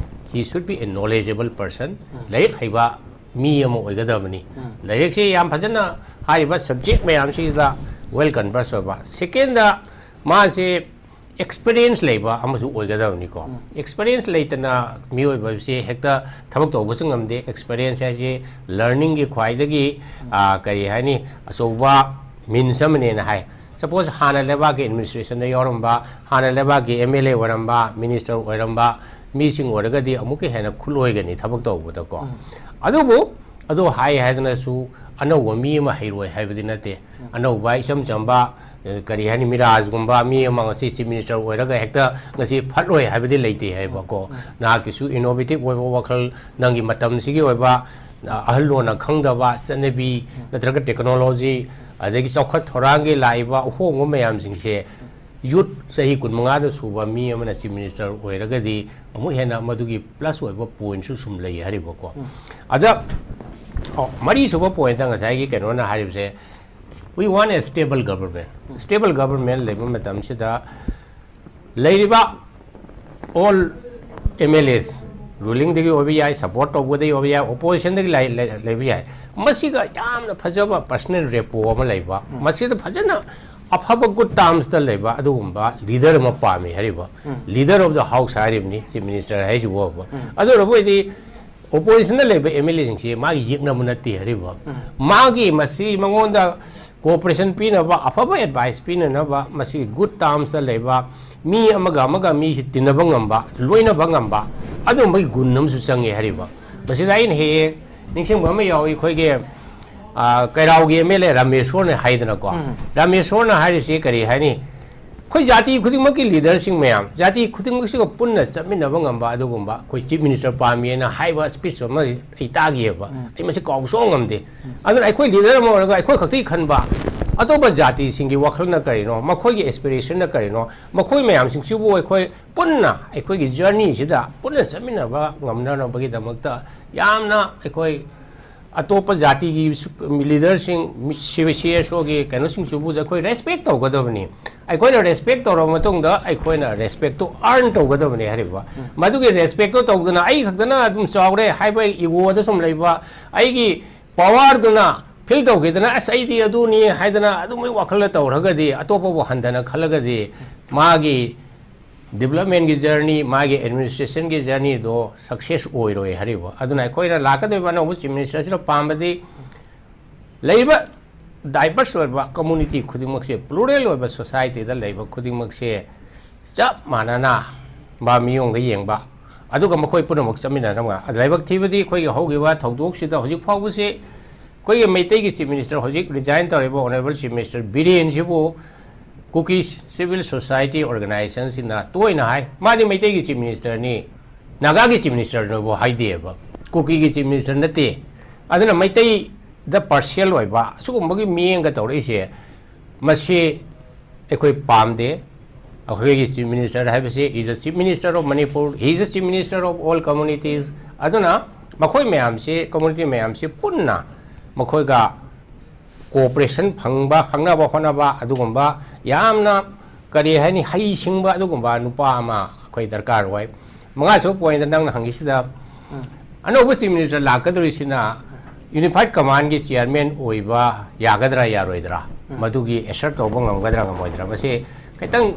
he should be a knowledgeable person, ꯎꯝ꯫ ꯂꯥꯏꯔꯤꯛ ꯍꯩꯕ ꯃꯤ ꯑꯃ ꯑꯣꯏꯒꯗꯕꯅꯤ꯫ ꯎꯝ꯫ ꯂꯥꯏꯔꯤꯛꯁꯤ ꯌꯥꯝ ꯐꯖꯅ ꯍꯥꯏꯔꯤꯕ ꯁꯕꯖꯦꯛ ꯃꯌꯥꯝꯁꯤꯗ ꯋꯦꯜ ꯀꯟꯚꯔꯁ ꯑꯣꯏꯕ꯫ ꯁꯦꯀꯦꯟꯗ, ꯃꯥꯁꯦ ꯑꯦꯛꯁꯄꯤꯔꯤꯌꯦꯟꯁ ꯂꯩꯕ ꯑꯃꯁꯨ ꯑꯣꯏꯒꯗꯕꯅꯤꯀꯣ꯫ ꯎꯝ꯫ ꯑꯦꯛꯁꯄꯤꯔꯤꯌꯦꯟꯁ ꯂꯩꯇꯅ ꯃꯤꯑꯣꯏꯕꯁꯦ ꯍꯦꯛꯇ ꯊꯕꯛ ꯇꯧꯕꯁꯨ ꯉꯝꯗꯦ꯫ ꯑꯦꯛꯁꯄꯤꯔꯤꯌꯦꯟꯁ ꯍꯥꯏꯁꯦ ꯂꯔꯅꯤꯡꯒꯤ ꯈ꯭ꯋꯥꯏꯗꯒꯤ, ꯎꯝ꯫ ꯑ, ꯀꯔꯤ ꯍꯥꯏꯅꯤ, ꯑꯆꯧꯕ ꯃꯤꯟꯁ ꯑꯃꯅꯦꯅ ꯍꯥꯏ꯫ ꯁꯄꯣꯖ ꯍꯥꯟꯅ ꯂꯩꯕꯥꯛꯀꯤ ꯑꯦꯗꯃꯤꯅꯤꯁꯇ꯭ꯔꯦꯁꯟꯗ ꯌꯥꯎꯔꯝꯕ, ꯍꯥꯟꯅ ꯂꯩꯕꯥꯛꯀꯤ ꯑꯦꯝ ꯑꯦꯜ ꯑꯦ ꯑꯣꯏꯔꯝꯕ, ꯃꯤꯅꯤꯁꯇꯔ ꯑꯣꯏꯔꯝꯕ ꯃꯤꯁꯤꯡ ꯑꯣꯏꯔꯒꯗꯤ ꯑꯃꯨꯛꯀ ꯍꯦꯟꯅ ꯈꯨꯠꯂꯣꯏꯒꯅꯤ ꯊꯕꯛ ꯇꯧꯕꯗꯀꯣ꯫ ꯎꯝ꯫ ꯑꯗꯨꯕꯨ ꯑꯗꯨ ꯍꯥꯏ ꯍꯥꯏꯗꯅꯁꯨ ꯑꯅꯧꯕ ꯃꯤ ꯑꯃ ꯍꯩꯔꯣꯏ ꯍꯥꯏꯕꯗꯤ ꯅꯠꯇꯦ꯫ ꯎꯝ꯫ ꯑꯅꯧꯕ ꯏꯆꯝ ꯆꯝꯕ, ꯑ, ꯀꯔꯤ ꯍꯥꯏꯅꯤ, ꯃꯤꯔꯥꯖꯒꯨꯝꯕ ꯃꯤ ꯑꯃ ꯉꯁꯤ ꯆꯤꯐ ꯃꯤꯅꯤꯁꯇꯔ ꯑꯣꯏꯔꯒ ꯍꯦꯛꯇ ꯉꯁꯤ ꯐꯠꯂꯣꯏ ꯍꯥꯏꯕꯗꯤ ꯂꯩꯇꯦ ꯍꯥꯏꯕꯀꯣ꯫ ꯎꯝ꯫ ꯅꯍꯥꯛꯀꯤꯁꯨ ꯏꯅꯣꯚꯦꯇꯤꯚ ꯑꯣꯏꯕ ꯋꯥꯈꯜ, ꯅꯪꯒꯤ ꯃꯇꯝꯁꯤꯒꯤ ꯑꯣꯏꯕ, ꯑ, ꯑꯍꯜ ꯂꯣꯟꯅ ꯈꯪꯗꯕ ꯆꯠꯅꯕꯤ ꯎꯝ꯫ ꯅꯠꯇ꯭ꯔꯒ ꯇꯦꯛꯅꯣꯂꯣꯖꯤ, ꯑꯗꯒꯤ ꯆꯥꯎꯈꯠ ꯊꯧꯔꯥꯡꯒꯤ ꯂꯥꯛꯏꯕ ꯑꯍꯣꯡꯕ ꯃꯌꯥꯝꯁꯤꯡꯁꯦ ꯌꯨꯠ ꯆꯍꯤ ꯀꯨꯟꯃꯉꯥꯗ ꯁꯨꯕ ꯃꯤ ꯑꯃꯅ ꯆꯤꯐ ꯃꯤꯅꯤꯁꯇꯔ ꯑꯣꯏꯔꯒꯗꯤ ꯑꯃꯨꯛ ꯍꯦꯟꯅ ꯃꯗꯨꯒꯤ ꯄ꯭ꯂꯁ ꯑꯣꯏꯕ ꯄꯣꯏꯟꯠꯁꯨ ꯁꯨꯝ ꯂꯩ ꯍꯥꯏꯔꯤꯕꯀꯣ꯫ ꯎꯝ꯫ ꯑꯗ, ꯑꯣ, ꯃꯔꯤꯁꯨꯕ ꯄꯣꯏꯟꯠꯇ ꯉꯁꯥꯏꯒꯤ ꯀꯩꯅꯣꯅ ꯍꯥꯏꯔꯤꯕꯁꯦ, "We want a stable government." Um. Stable government ꯂꯩꯕ ꯃꯇꯝꯁꯤꯗ ꯂꯩꯔꯤꯕ ꯑꯣꯜ ꯑꯦꯝ ꯑꯦꯜ ꯑꯦꯁ, ꯔꯨꯂꯤꯡꯗꯒꯤ ꯑꯣꯏꯕ ꯌꯥꯏ, ꯁꯄꯣꯔꯠ ꯇꯧꯕꯗꯒꯤ ꯑꯣꯏꯕ ꯌꯥꯏ, ꯑꯣꯄꯣꯖꯤꯁꯟꯗꯒꯤ ꯂꯩ-, ꯂꯩ-, ꯂꯩꯕ ꯌꯥꯏ, ꯃꯁꯤꯒ ꯌꯥꯝꯅ ꯐꯖꯕ ꯄꯔꯁꯅꯦꯜ ꯔꯦꯄꯣ ꯑꯃ ꯂꯩꯕ, ꯎꯝ꯫ ꯃꯁꯤꯗ ꯐꯖꯅ ꯑꯐꯕ ꯒꯨꯗ ꯇꯥꯔꯝꯁꯇ ꯂꯩꯕ ꯑꯗꯨꯒꯨꯝꯕ ꯂꯤꯗꯔ ꯑꯃ ꯄꯥꯝꯃꯤ ꯍꯥꯏꯔꯤꯕ꯫ Um. Leader of the House ꯍꯥꯏꯔꯤꯕꯅꯤ ꯆꯤꯐ ꯃꯤꯅꯤꯁꯇꯔ ꯍꯥꯏꯁꯤꯕꯨ꯫ ꯎꯝ꯫ ꯑꯗꯨ ꯑꯣꯏꯔꯕ ꯑꯣꯏꯗꯤ ꯑꯣꯄꯣꯖꯤꯁꯟꯗ ꯂꯩꯕ ꯑꯦꯝ ꯑꯦꯜ ꯑꯦꯁꯤꯡꯁꯤ ꯃꯥꯒꯤ ꯌꯦꯛꯅꯕ ꯅꯠꯇꯦ ꯍꯥꯏꯔꯤꯕ꯫ ꯃꯥꯒꯤ ꯃꯁꯤ ꯃꯉꯣꯟꯗ ꯀꯣꯑꯣꯄꯔꯦꯁꯟ ꯄꯤꯅꯕ, ꯑꯐꯕ ꯑꯦꯗꯚꯥꯏꯁ ꯄꯤꯅꯅꯕ, ꯃꯁꯤ ꯒꯨꯗ ꯇꯥꯔꯝꯁꯇ ꯂꯩꯕ ꯃꯤ ꯑꯃꯒ ꯑꯃꯒ ꯃꯤꯁꯤ ꯇꯤꯟꯅꯕ ꯉꯝꯕ, ꯂꯣꯏꯅꯕ ꯉꯝꯕ, ꯑꯗꯨꯒꯨꯝꯕꯒꯤ ꯒꯨꯟ ꯑꯃꯁꯨ ꯆꯪꯉꯦ ꯍꯥꯏꯔꯤꯕ꯫ ꯃꯁꯤꯗ ꯑꯩꯅ ꯍꯦꯛ ꯍꯦꯛ ꯅꯤꯡꯁꯤꯡꯕ ꯑꯃ ꯌꯥꯎꯏ, ꯑꯩꯈꯣꯏꯒꯤ, ꯑ, ꯀꯩꯔꯥꯎꯒꯤ ꯑꯦꯝ ꯑꯦꯜ ꯑꯦ ꯔꯥꯃꯦꯁꯣꯔꯅ ꯍꯥꯏꯗꯅꯀꯣ꯫ ꯎꯝ꯫ ꯔꯥꯃꯦꯁꯣꯔꯅ ꯍꯥꯏꯔꯤꯁꯤ ꯀꯔꯤ ꯍꯥꯏꯅꯤ? ꯑꯩꯈꯣꯏ ꯖꯥꯇꯤ ꯈꯨꯗꯤꯡꯃꯛꯀꯤ ꯂꯤꯗꯔꯁꯤꯡ ꯃꯌꯥꯝ, ꯖꯥꯇꯤ ꯈꯨꯗꯤꯡꯃꯛꯁꯤꯒ ꯄꯨꯟꯅ ꯆꯠꯃꯤꯟꯅꯕ ꯉꯝꯕ ꯑꯗꯨꯒꯨꯝꯕ ꯑꯩꯈꯣꯏ ꯆꯤꯐ ꯃꯤꯅꯤꯁꯇꯔ ꯄꯥꯝꯃꯤ ꯍꯥꯏꯅ ꯍꯥꯏꯕ ꯁ꯭ꯄꯤꯆ ꯑꯃ ꯑꯩ ꯇꯥꯈꯤꯑꯕ꯫ ꯎꯝ꯫ ꯑꯩ ꯃꯁꯤ ꯀꯥꯎꯕ ꯁꯨꯡꯉꯝ ꯉꯝꯗꯦ꯫ ꯎꯝ꯫ ꯑꯗꯨꯅ ꯑꯩꯈꯣꯏ ꯂꯤꯗꯔ ꯑꯃ ꯑꯣꯏꯔꯒ ꯑꯩꯈꯣꯏ ꯈꯛꯇꯒꯤ ꯈꯟꯕ, ꯑꯇꯣꯞꯄ ꯖꯥꯇꯤꯁꯤꯡꯒꯤ ꯋꯥꯈꯜꯅ ꯀꯔꯤꯅꯣ, ꯃꯈꯣꯏꯒꯤ ꯑꯦꯁꯄꯤꯔꯦꯁꯟꯅ ꯀꯔꯤꯅꯣ, ꯃꯈꯣꯏ ꯃꯌꯥꯝꯁꯤꯡꯁꯤꯕꯨ ꯑꯩꯈꯣꯏ ꯄꯨꯟꯅ ꯑꯩꯈꯣꯏꯒꯤ ꯖꯔꯅꯤꯁꯤꯗ ꯄꯨꯟꯅ ꯆꯠꯃꯤꯟꯅꯕ ꯉꯝꯅꯅꯕꯒꯤꯗꯃꯛꯇ ꯌꯥꯝꯅ ꯑꯩꯈꯣꯏ ꯑꯇꯣꯞꯄ ꯖꯥꯇꯤꯒꯤ ꯁꯨ-, ꯂꯤꯗꯔꯁꯤꯡ, ꯃꯤ-, ꯁꯤ-, ꯁꯤ ꯑꯦꯁ ꯑꯣꯒꯤ ꯀꯩꯅꯣꯁꯤꯡꯁꯤꯕꯨ ꯑꯩꯈꯣꯏ ꯔꯦꯁꯄꯦꯛ ꯇꯧꯒꯗꯕꯅꯤ꯫ ꯑꯩꯈꯣꯏꯅ ꯔꯦꯁꯄꯦꯛ ꯇꯧꯔꯕ ꯃꯇꯨꯡꯗ ꯑꯩꯈꯣꯏꯅ ꯔꯦꯁꯄꯦꯛꯇꯨ ꯑꯥꯔꯟ ꯇꯧꯒꯗꯕꯅꯤ ꯍꯥꯏꯔꯤꯕ꯫ ꯎꯝ꯫ ꯃꯗꯨꯒꯤ ꯔꯦꯁꯄꯦꯛꯇꯨ ꯇꯧꯗꯅ ꯑꯩ ꯈꯛꯇꯅ ꯑꯗꯨꯝ ꯆꯥꯎꯔꯦ ꯍꯥꯏꯕ ꯏꯒꯣꯗ ꯁꯨꯝ ꯂꯩꯕ, ꯑꯩꯒꯤ ꯄꯋꯥꯔꯗꯨꯅ ꯐꯤꯜ ꯇꯧꯈꯤꯗꯅ, "ꯑꯁ, ꯑꯩꯗꯤ ꯑꯗꯨꯅꯤ" ꯍꯥꯏꯗꯅ ꯑꯗꯨꯝꯕꯒꯤ ꯋꯥꯈꯜꯗ ꯇꯧꯔꯒꯗꯤ, ꯑꯇꯣꯞꯄꯕꯨ ꯍꯟꯊꯅ ꯈꯜꯂꯒꯗꯤ, ꯃꯥꯒꯤ ꯗꯤꯕꯂꯞꯃꯦꯟꯒꯤ ꯖꯔꯅꯤ, ꯃꯥꯒꯤ ꯑꯦꯗꯃꯤꯅꯤꯁꯇ꯭ꯔꯦꯁꯟꯒꯤ ꯖꯔꯅꯤꯗꯣ ꯁꯛꯁꯦꯁ ꯑꯣꯏꯔꯣꯏ ꯍꯥꯏꯔꯤꯕ꯫ ꯑꯗꯨꯅ ꯑꯩꯈꯣꯏꯅ ꯂꯥꯛꯀꯗꯧꯔꯤꯕ ꯑꯅꯧꯕ ꯆꯤꯐ ꯃꯤꯅꯤꯁꯇꯔꯁꯤꯅ ꯄꯥꯝꯕꯗꯤ ꯂꯩꯔꯤꯕ ꯗꯥꯏꯕꯔꯁ ꯑꯣꯏꯕ ꯀꯝꯃꯨꯅꯤꯇꯤ ꯈꯨꯗꯤꯡꯃꯛꯁꯦ, ꯄ꯭ꯂꯨꯔꯦꯜ ꯑꯣꯏꯕ ꯁꯣꯁꯥꯏꯇꯤꯗ ꯂꯩꯕ ꯈꯨꯗꯤꯡꯃꯛꯁꯦ ꯆꯞ ꯃꯥꯟꯅꯅ ꯃꯥ ꯃꯤꯌꯣꯡꯗ ꯌꯦꯡꯕ, ꯑꯗꯨꯒ ꯃꯈꯣꯏ ꯄꯨꯝꯅꯃꯛ ꯆꯠꯃꯤꯟꯅꯅꯕ꯫ ꯂꯥꯏꯕꯛ ꯊꯤꯕꯗꯤ ꯑꯩꯈꯣꯏꯒꯤ ꯍꯧꯈꯤꯕ ꯊꯧꯗꯣꯛꯁꯤꯗ ꯍꯧꯖꯤꯛ ꯐꯥꯎꯕꯁꯤ ꯑꯩꯈꯣꯏꯒꯤ ꯃꯩꯇꯩꯒꯤ ꯆꯤꯐ ꯃꯤꯅꯤꯁꯇꯔ, ꯍꯧꯖꯤꯛ ꯔꯤꯖꯥꯏꯟ ꯇꯧꯔꯤꯕ ꯑꯣꯅꯔꯦꯕꯜ ꯆꯤꯐ ꯃꯤꯅꯤꯁꯇꯔ ꯕꯤꯔꯦꯟꯁꯤꯕꯨ ꯀꯨꯀꯤ ꯁꯤꯚꯤꯜ ꯁꯣꯁꯥꯏꯇꯤ ꯑꯣꯔꯒꯅꯥꯏꯖꯦꯁꯟꯁꯤꯡꯅ ꯇꯣꯏꯅ ꯍꯥꯏ, "ꯃꯥꯗꯤ ꯃꯩꯇꯩꯒꯤ ꯆꯤꯐ ꯃꯤꯅꯤꯁꯇꯔꯅꯤ, ꯅꯥꯒꯥꯒꯤ ꯆꯤꯐ ꯃꯤꯅꯤꯁꯇꯔꯅꯕꯨ ꯍꯥꯏꯗꯦꯕ, ꯀꯨꯀꯤꯒꯤ ꯆꯤꯐ ꯃꯤꯅꯤꯁꯇꯔ ꯅꯠꯇꯦ"꯫ ꯑꯗꯨꯅ ꯃꯩꯇꯩꯗ ꯄꯥꯔꯁꯤꯌꯦꯜ ꯑꯣꯏꯕ ꯑꯁꯤꯒꯨꯝꯕꯒꯤ ꯃꯤꯠꯌꯦꯡꯒ ꯇꯧꯔꯛꯏꯁꯦ, ꯃꯁꯤ ꯑꯩꯈꯣꯏ ꯄꯥꯝꯗꯦ꯫ ꯑꯩꯈꯣꯏꯒꯤ ꯆꯤꯐ ꯃꯤꯅꯤꯁꯇꯔ ꯍꯥꯏꯕꯁꯤ, he is the chief minister of Manipur, he is the chief minister of all communities꯫ ꯑꯗꯨꯅ ꯃꯈꯣꯏ ꯃꯌꯥꯝꯁꯤ, ꯀꯝꯃꯨꯅꯤꯇꯤ ꯃꯌꯥꯝꯁꯤ ꯄꯨꯟꯅ ꯃꯈꯣꯏꯒ ꯀꯣꯑꯣꯄꯔꯦꯁꯟ ꯐꯪꯕ, ꯈꯪꯅꯕ ꯍꯣꯠꯅꯕ, ꯑꯗꯨꯒꯨꯝꯕ ꯌꯥꯝꯅ, ꯀꯔꯤ ꯍꯥꯏꯅꯤ, ꯍꯩꯁꯤꯡꯕ ꯑꯗꯨꯒꯨꯝꯕ ꯅꯨꯄꯥ ꯑꯃ ꯑꯩꯈꯣꯏ ꯗꯔꯀꯥꯔ ꯑꯣꯏ꯫ ꯃꯉꯥꯁꯨꯕ ꯄꯣꯏꯟꯗ ꯅꯪꯅ ꯍꯪꯉꯤꯁꯤꯗ, ꯎꯝ꯫ ꯑꯅꯧꯕ ꯆꯤꯐ ꯃꯤꯅꯤꯁꯇꯔ ꯂꯥꯛꯀꯗꯧꯔꯤꯁꯤꯅ ꯌꯨꯅꯤꯐꯥꯏꯠ ꯀꯃꯥꯟꯒꯤ ꯆꯤꯌꯥꯔꯃꯦꯟ ꯑꯣꯏꯕ ꯌꯥꯒꯗ꯭ꯔꯥ ꯌꯥꯔꯣꯏꯗ꯭ꯔꯥ? ꯎꯝ꯫ ꯃꯗꯨꯒꯤ ꯑꯦꯁꯔꯠ ꯇꯧꯕ ꯉꯝꯒꯗ꯭ꯔꯥ ꯉꯝꯃꯣꯏꯗ꯭ꯔꯥ? ꯃꯁꯤ ꯈꯤꯇꯪ,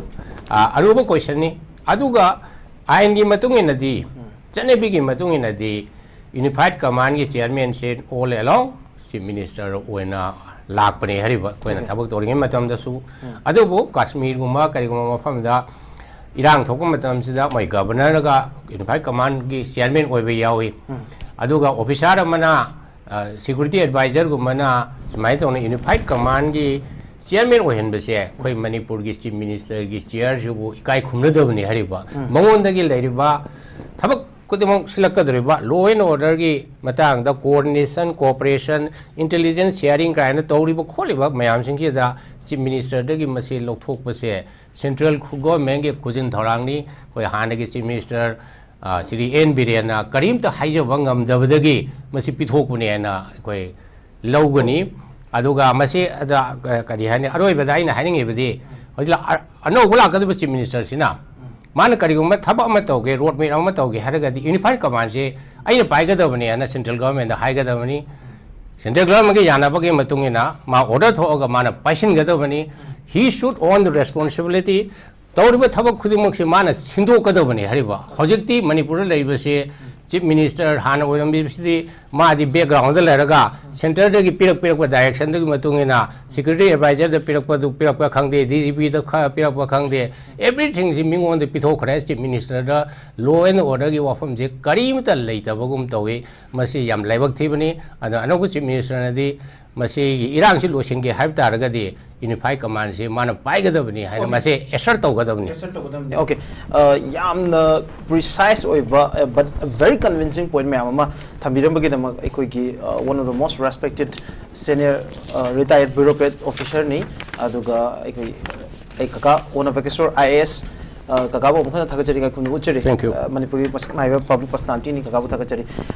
ꯑ, ꯑꯔꯨꯕ ꯀꯣꯏꯁꯟꯅꯤ꯫ ꯑꯗꯨꯒ ꯑꯥꯏꯟꯒꯤ ꯃꯇꯨꯡ ꯏꯟꯅꯗꯤ, ꯎꯝ꯫ ꯆꯠꯅꯕꯤꯒꯤ ꯃꯇꯨꯡ ꯏꯟꯅꯗꯤ, Unified Commandꯒꯤ chairmanꯁꯦ all along Chief Minister ꯑꯣꯏꯅ ꯂꯥꯛꯄꯅꯦ ꯍꯥꯏꯔꯤꯕ, ꯑꯩꯈꯣꯏꯅ Okay. ꯊꯕꯛ ꯇꯧꯔꯤꯉꯩ ꯃꯇꯝꯗꯁꯨ꯫ ꯎꯝ. ꯑꯗꯨꯕꯨ ꯀꯥꯁꯃꯤꯔꯒꯨꯝꯕ ꯀꯔꯤꯒꯨꯝꯕ ꯃꯐꯝꯗ ꯏꯔꯥꯡ ꯊꯣꯛꯄ ꯃꯇꯝꯁꯤꯗ ꯃꯣꯏ governorꯒ Unified Commandꯒꯤ chairman ꯑꯣꯏꯕ ꯌꯥꯎꯏ꯫ ꯎꯝ. ꯑꯗꯨꯒ officer ꯑꯃꯅ, ꯑ, security advisorꯒꯨꯝꯕꯅ ꯁꯨꯃꯥꯏꯅ ꯇꯧꯅ Unified Commandꯒꯤ chairman ꯑꯣꯏꯍꯟꯕꯁꯦ ꯑꯩꯈꯣꯏ ꯃꯅꯤꯄꯨꯔꯒꯤ Chief Ministerꯒꯤ chairꯁꯤꯕꯨ ꯏꯀꯥꯏ ꯈꯨꯝꯅꯗꯕꯅꯤ ꯍꯥꯏꯔꯤꯕ꯫ ꯎꯝ. ꯃꯉꯣꯟꯗꯒꯤ ꯂꯩꯔꯤꯕ ꯊꯕꯛ ꯈꯨꯗꯤꯡꯃꯛ ꯁꯤꯜꯂꯛꯀꯗꯧꯔꯤꯕ law and orderꯒꯤ ꯃꯇꯥꯡꯗ coordination, cooperation, intelligence sharing ꯀꯥꯏꯅ ꯇꯧꯔꯤꯕ ꯈꯣꯠꯂꯤꯕ ꯃꯌꯥꯝꯁꯤꯡꯁꯤꯗ Chief Ministerꯗꯒꯤ ꯃꯁꯤ ꯂꯧꯊꯣꯛꯄꯁꯦ central governmentꯒꯤ ꯈꯨꯖꯤꯟ ꯊꯧꯔꯥꯡꯅꯤ꯫ ꯑꯩꯈꯣꯏ ꯍꯥꯟꯅꯒꯤ Chief Minister, ꯑ, ꯁ꯭ꯔꯤ ꯑꯦꯟ ꯕꯤꯔꯦꯟꯅ ꯀꯔꯤꯝꯇ ꯍꯥꯏꯖꯕ ꯉꯝꯗꯕꯗꯒꯤ ꯃꯁꯤ ꯄꯤꯊꯣꯛꯄꯅꯦꯅ ꯑꯩꯈꯣꯏ ꯂꯧꯒꯅꯤ꯫ ꯑꯗꯨꯒ ꯃꯁꯤ ꯑꯗ, ꯑ, ꯀꯔꯤ ꯍꯥꯏꯅꯤ, ꯑꯔꯣꯏꯕꯗ ꯑꯩꯅ ꯍꯥꯏꯅꯤꯡꯉꯤꯕꯗꯤ ꯍꯧꯖꯤꯛ ꯂꯥ-, ꯑ-, ꯑꯅꯧꯕ ꯂꯥꯛꯀꯗꯕ Chief Ministerꯁꯤꯅ ꯃꯥꯅ ꯀꯔꯤꯒꯨꯝꯕ ꯊꯕꯛ ꯑꯃ ꯇꯧꯒꯦ, road map ꯑꯃ ꯇꯧꯒꯦ ꯍꯥꯏꯔꯒꯗꯤ Unified Commandꯁꯦ ꯑꯩꯅ ꯄꯥꯏꯒꯗꯕꯅꯦꯅ central governmentꯗ ꯍꯥꯏꯒꯗꯕꯅꯤ꯫ Central governmentꯒꯤ ꯌꯥꯅꯕꯒꯤ ꯃꯇꯨꯡ ꯏꯟꯅ ꯃꯥ order ꯊꯣꯛꯑꯒ ꯃꯥꯅ ꯄꯥꯏꯁꯤꯟꯒꯗꯕꯅꯤ꯫ He should own the responsibility꯫ ꯇꯧꯔꯤꯕ ꯊꯕꯛ ꯈꯨꯗꯤꯡꯃꯛꯁꯦ ꯃꯥꯅ ꯁꯤꯟꯗꯣꯛꯀꯗꯕꯅꯤ ꯍꯥꯏꯔꯤꯕ꯫ ꯍꯧꯖꯤꯛꯇꯤ ꯃꯅꯤꯄꯨꯔꯗ ꯂꯩꯔꯤꯕꯁꯦ Chief Minister ꯍꯥꯟꯅ ꯑꯣꯏꯔꯝꯃꯤꯕꯁꯤꯗꯤ ꯃꯥꯗꯤ backgroundꯗ ꯂꯩꯔꯒ centreꯗꯒꯤ ꯄꯤꯔꯛ ꯄꯤꯔꯛꯄ directionꯗꯨꯒꯤ ꯃꯇꯨꯡ ꯏꯟꯅ security advisorꯗ ꯄꯤꯔꯛꯄꯗꯨ ꯄꯤꯔꯛꯄ ꯈꯪꯗꯦ, DGPꯗ ꯈ-, ꯄꯤꯔꯛꯄ ꯈꯪꯗꯦ, everythingꯁꯤ ꯃꯤꯉꯣꯟꯗ ꯄꯤꯊꯣꯛꯈ꯭ꯔꯦ꯫ Chief Ministerꯗ law and orderꯒꯤ ꯋꯥꯐꯝꯁꯦ ꯀꯔꯤꯃꯇ ꯂꯩꯇꯕꯒꯨꯝ ꯇꯧꯏ꯫ ꯃꯁꯤ ꯌꯥꯝ ꯂꯥꯏꯕꯛ ꯊꯤꯕꯅꯤ꯫ ꯑꯗꯣ ꯑꯅꯧꯕ Chief Ministerꯅꯗꯤ ꯃꯁꯤꯒꯤ ꯏꯔꯥꯡꯁꯤ ꯂꯣꯏꯁꯤꯟꯒꯦ ꯍꯥꯏꯕ ꯇꯥꯔꯒꯗꯤ Unified Commandꯁꯤ ꯃꯥꯅ ꯄꯥꯏꯒꯗꯕꯅꯤ ꯍꯥꯏꯅ Okay. ꯃꯁꯤ assert ꯇꯧꯒꯗꯕꯅꯤ꯫ Assert ꯇꯧꯒꯗꯕꯅꯤ꯫ Okay. ꯑ, ꯌꯥꯝꯅ precise ꯑꯣꯏꯕ, ꯑ, but very convincing point ꯃꯌꯥꯝ ꯑꯃ ꯊꯝꯕꯤꯔꯝꯕꯒꯤꯗꯃꯛ ꯑꯩꯈꯣꯏꯒꯤ, ꯑ, one of the most respected senior, ꯑ, retired bureaucrat officerꯅꯤ꯫ ꯑꯗꯨꯒ ꯑꯩꯈꯣꯏ, ꯑꯩ ꯀꯀꯥ ꯋꯥꯅ ꯕꯀꯦꯁꯣꯔ IAS, ꯑ, ꯀꯀꯥꯕꯨ ꯑꯃꯨꯛ ꯍꯟꯅ ꯊꯥꯒꯠꯆꯔꯤ, ꯏꯀꯥꯏ ꯈꯨꯝꯅꯕ ꯎꯠꯆꯔꯤ꯫ Thank you. ꯑ, ꯃꯅꯤꯄꯨꯔꯒꯤ ꯃꯁꯛ ꯅꯥꯏꯕ public personalityꯅꯤ, ꯀꯀꯥꯕꯨ ꯊꯥꯒꯠꯆꯔꯤ꯫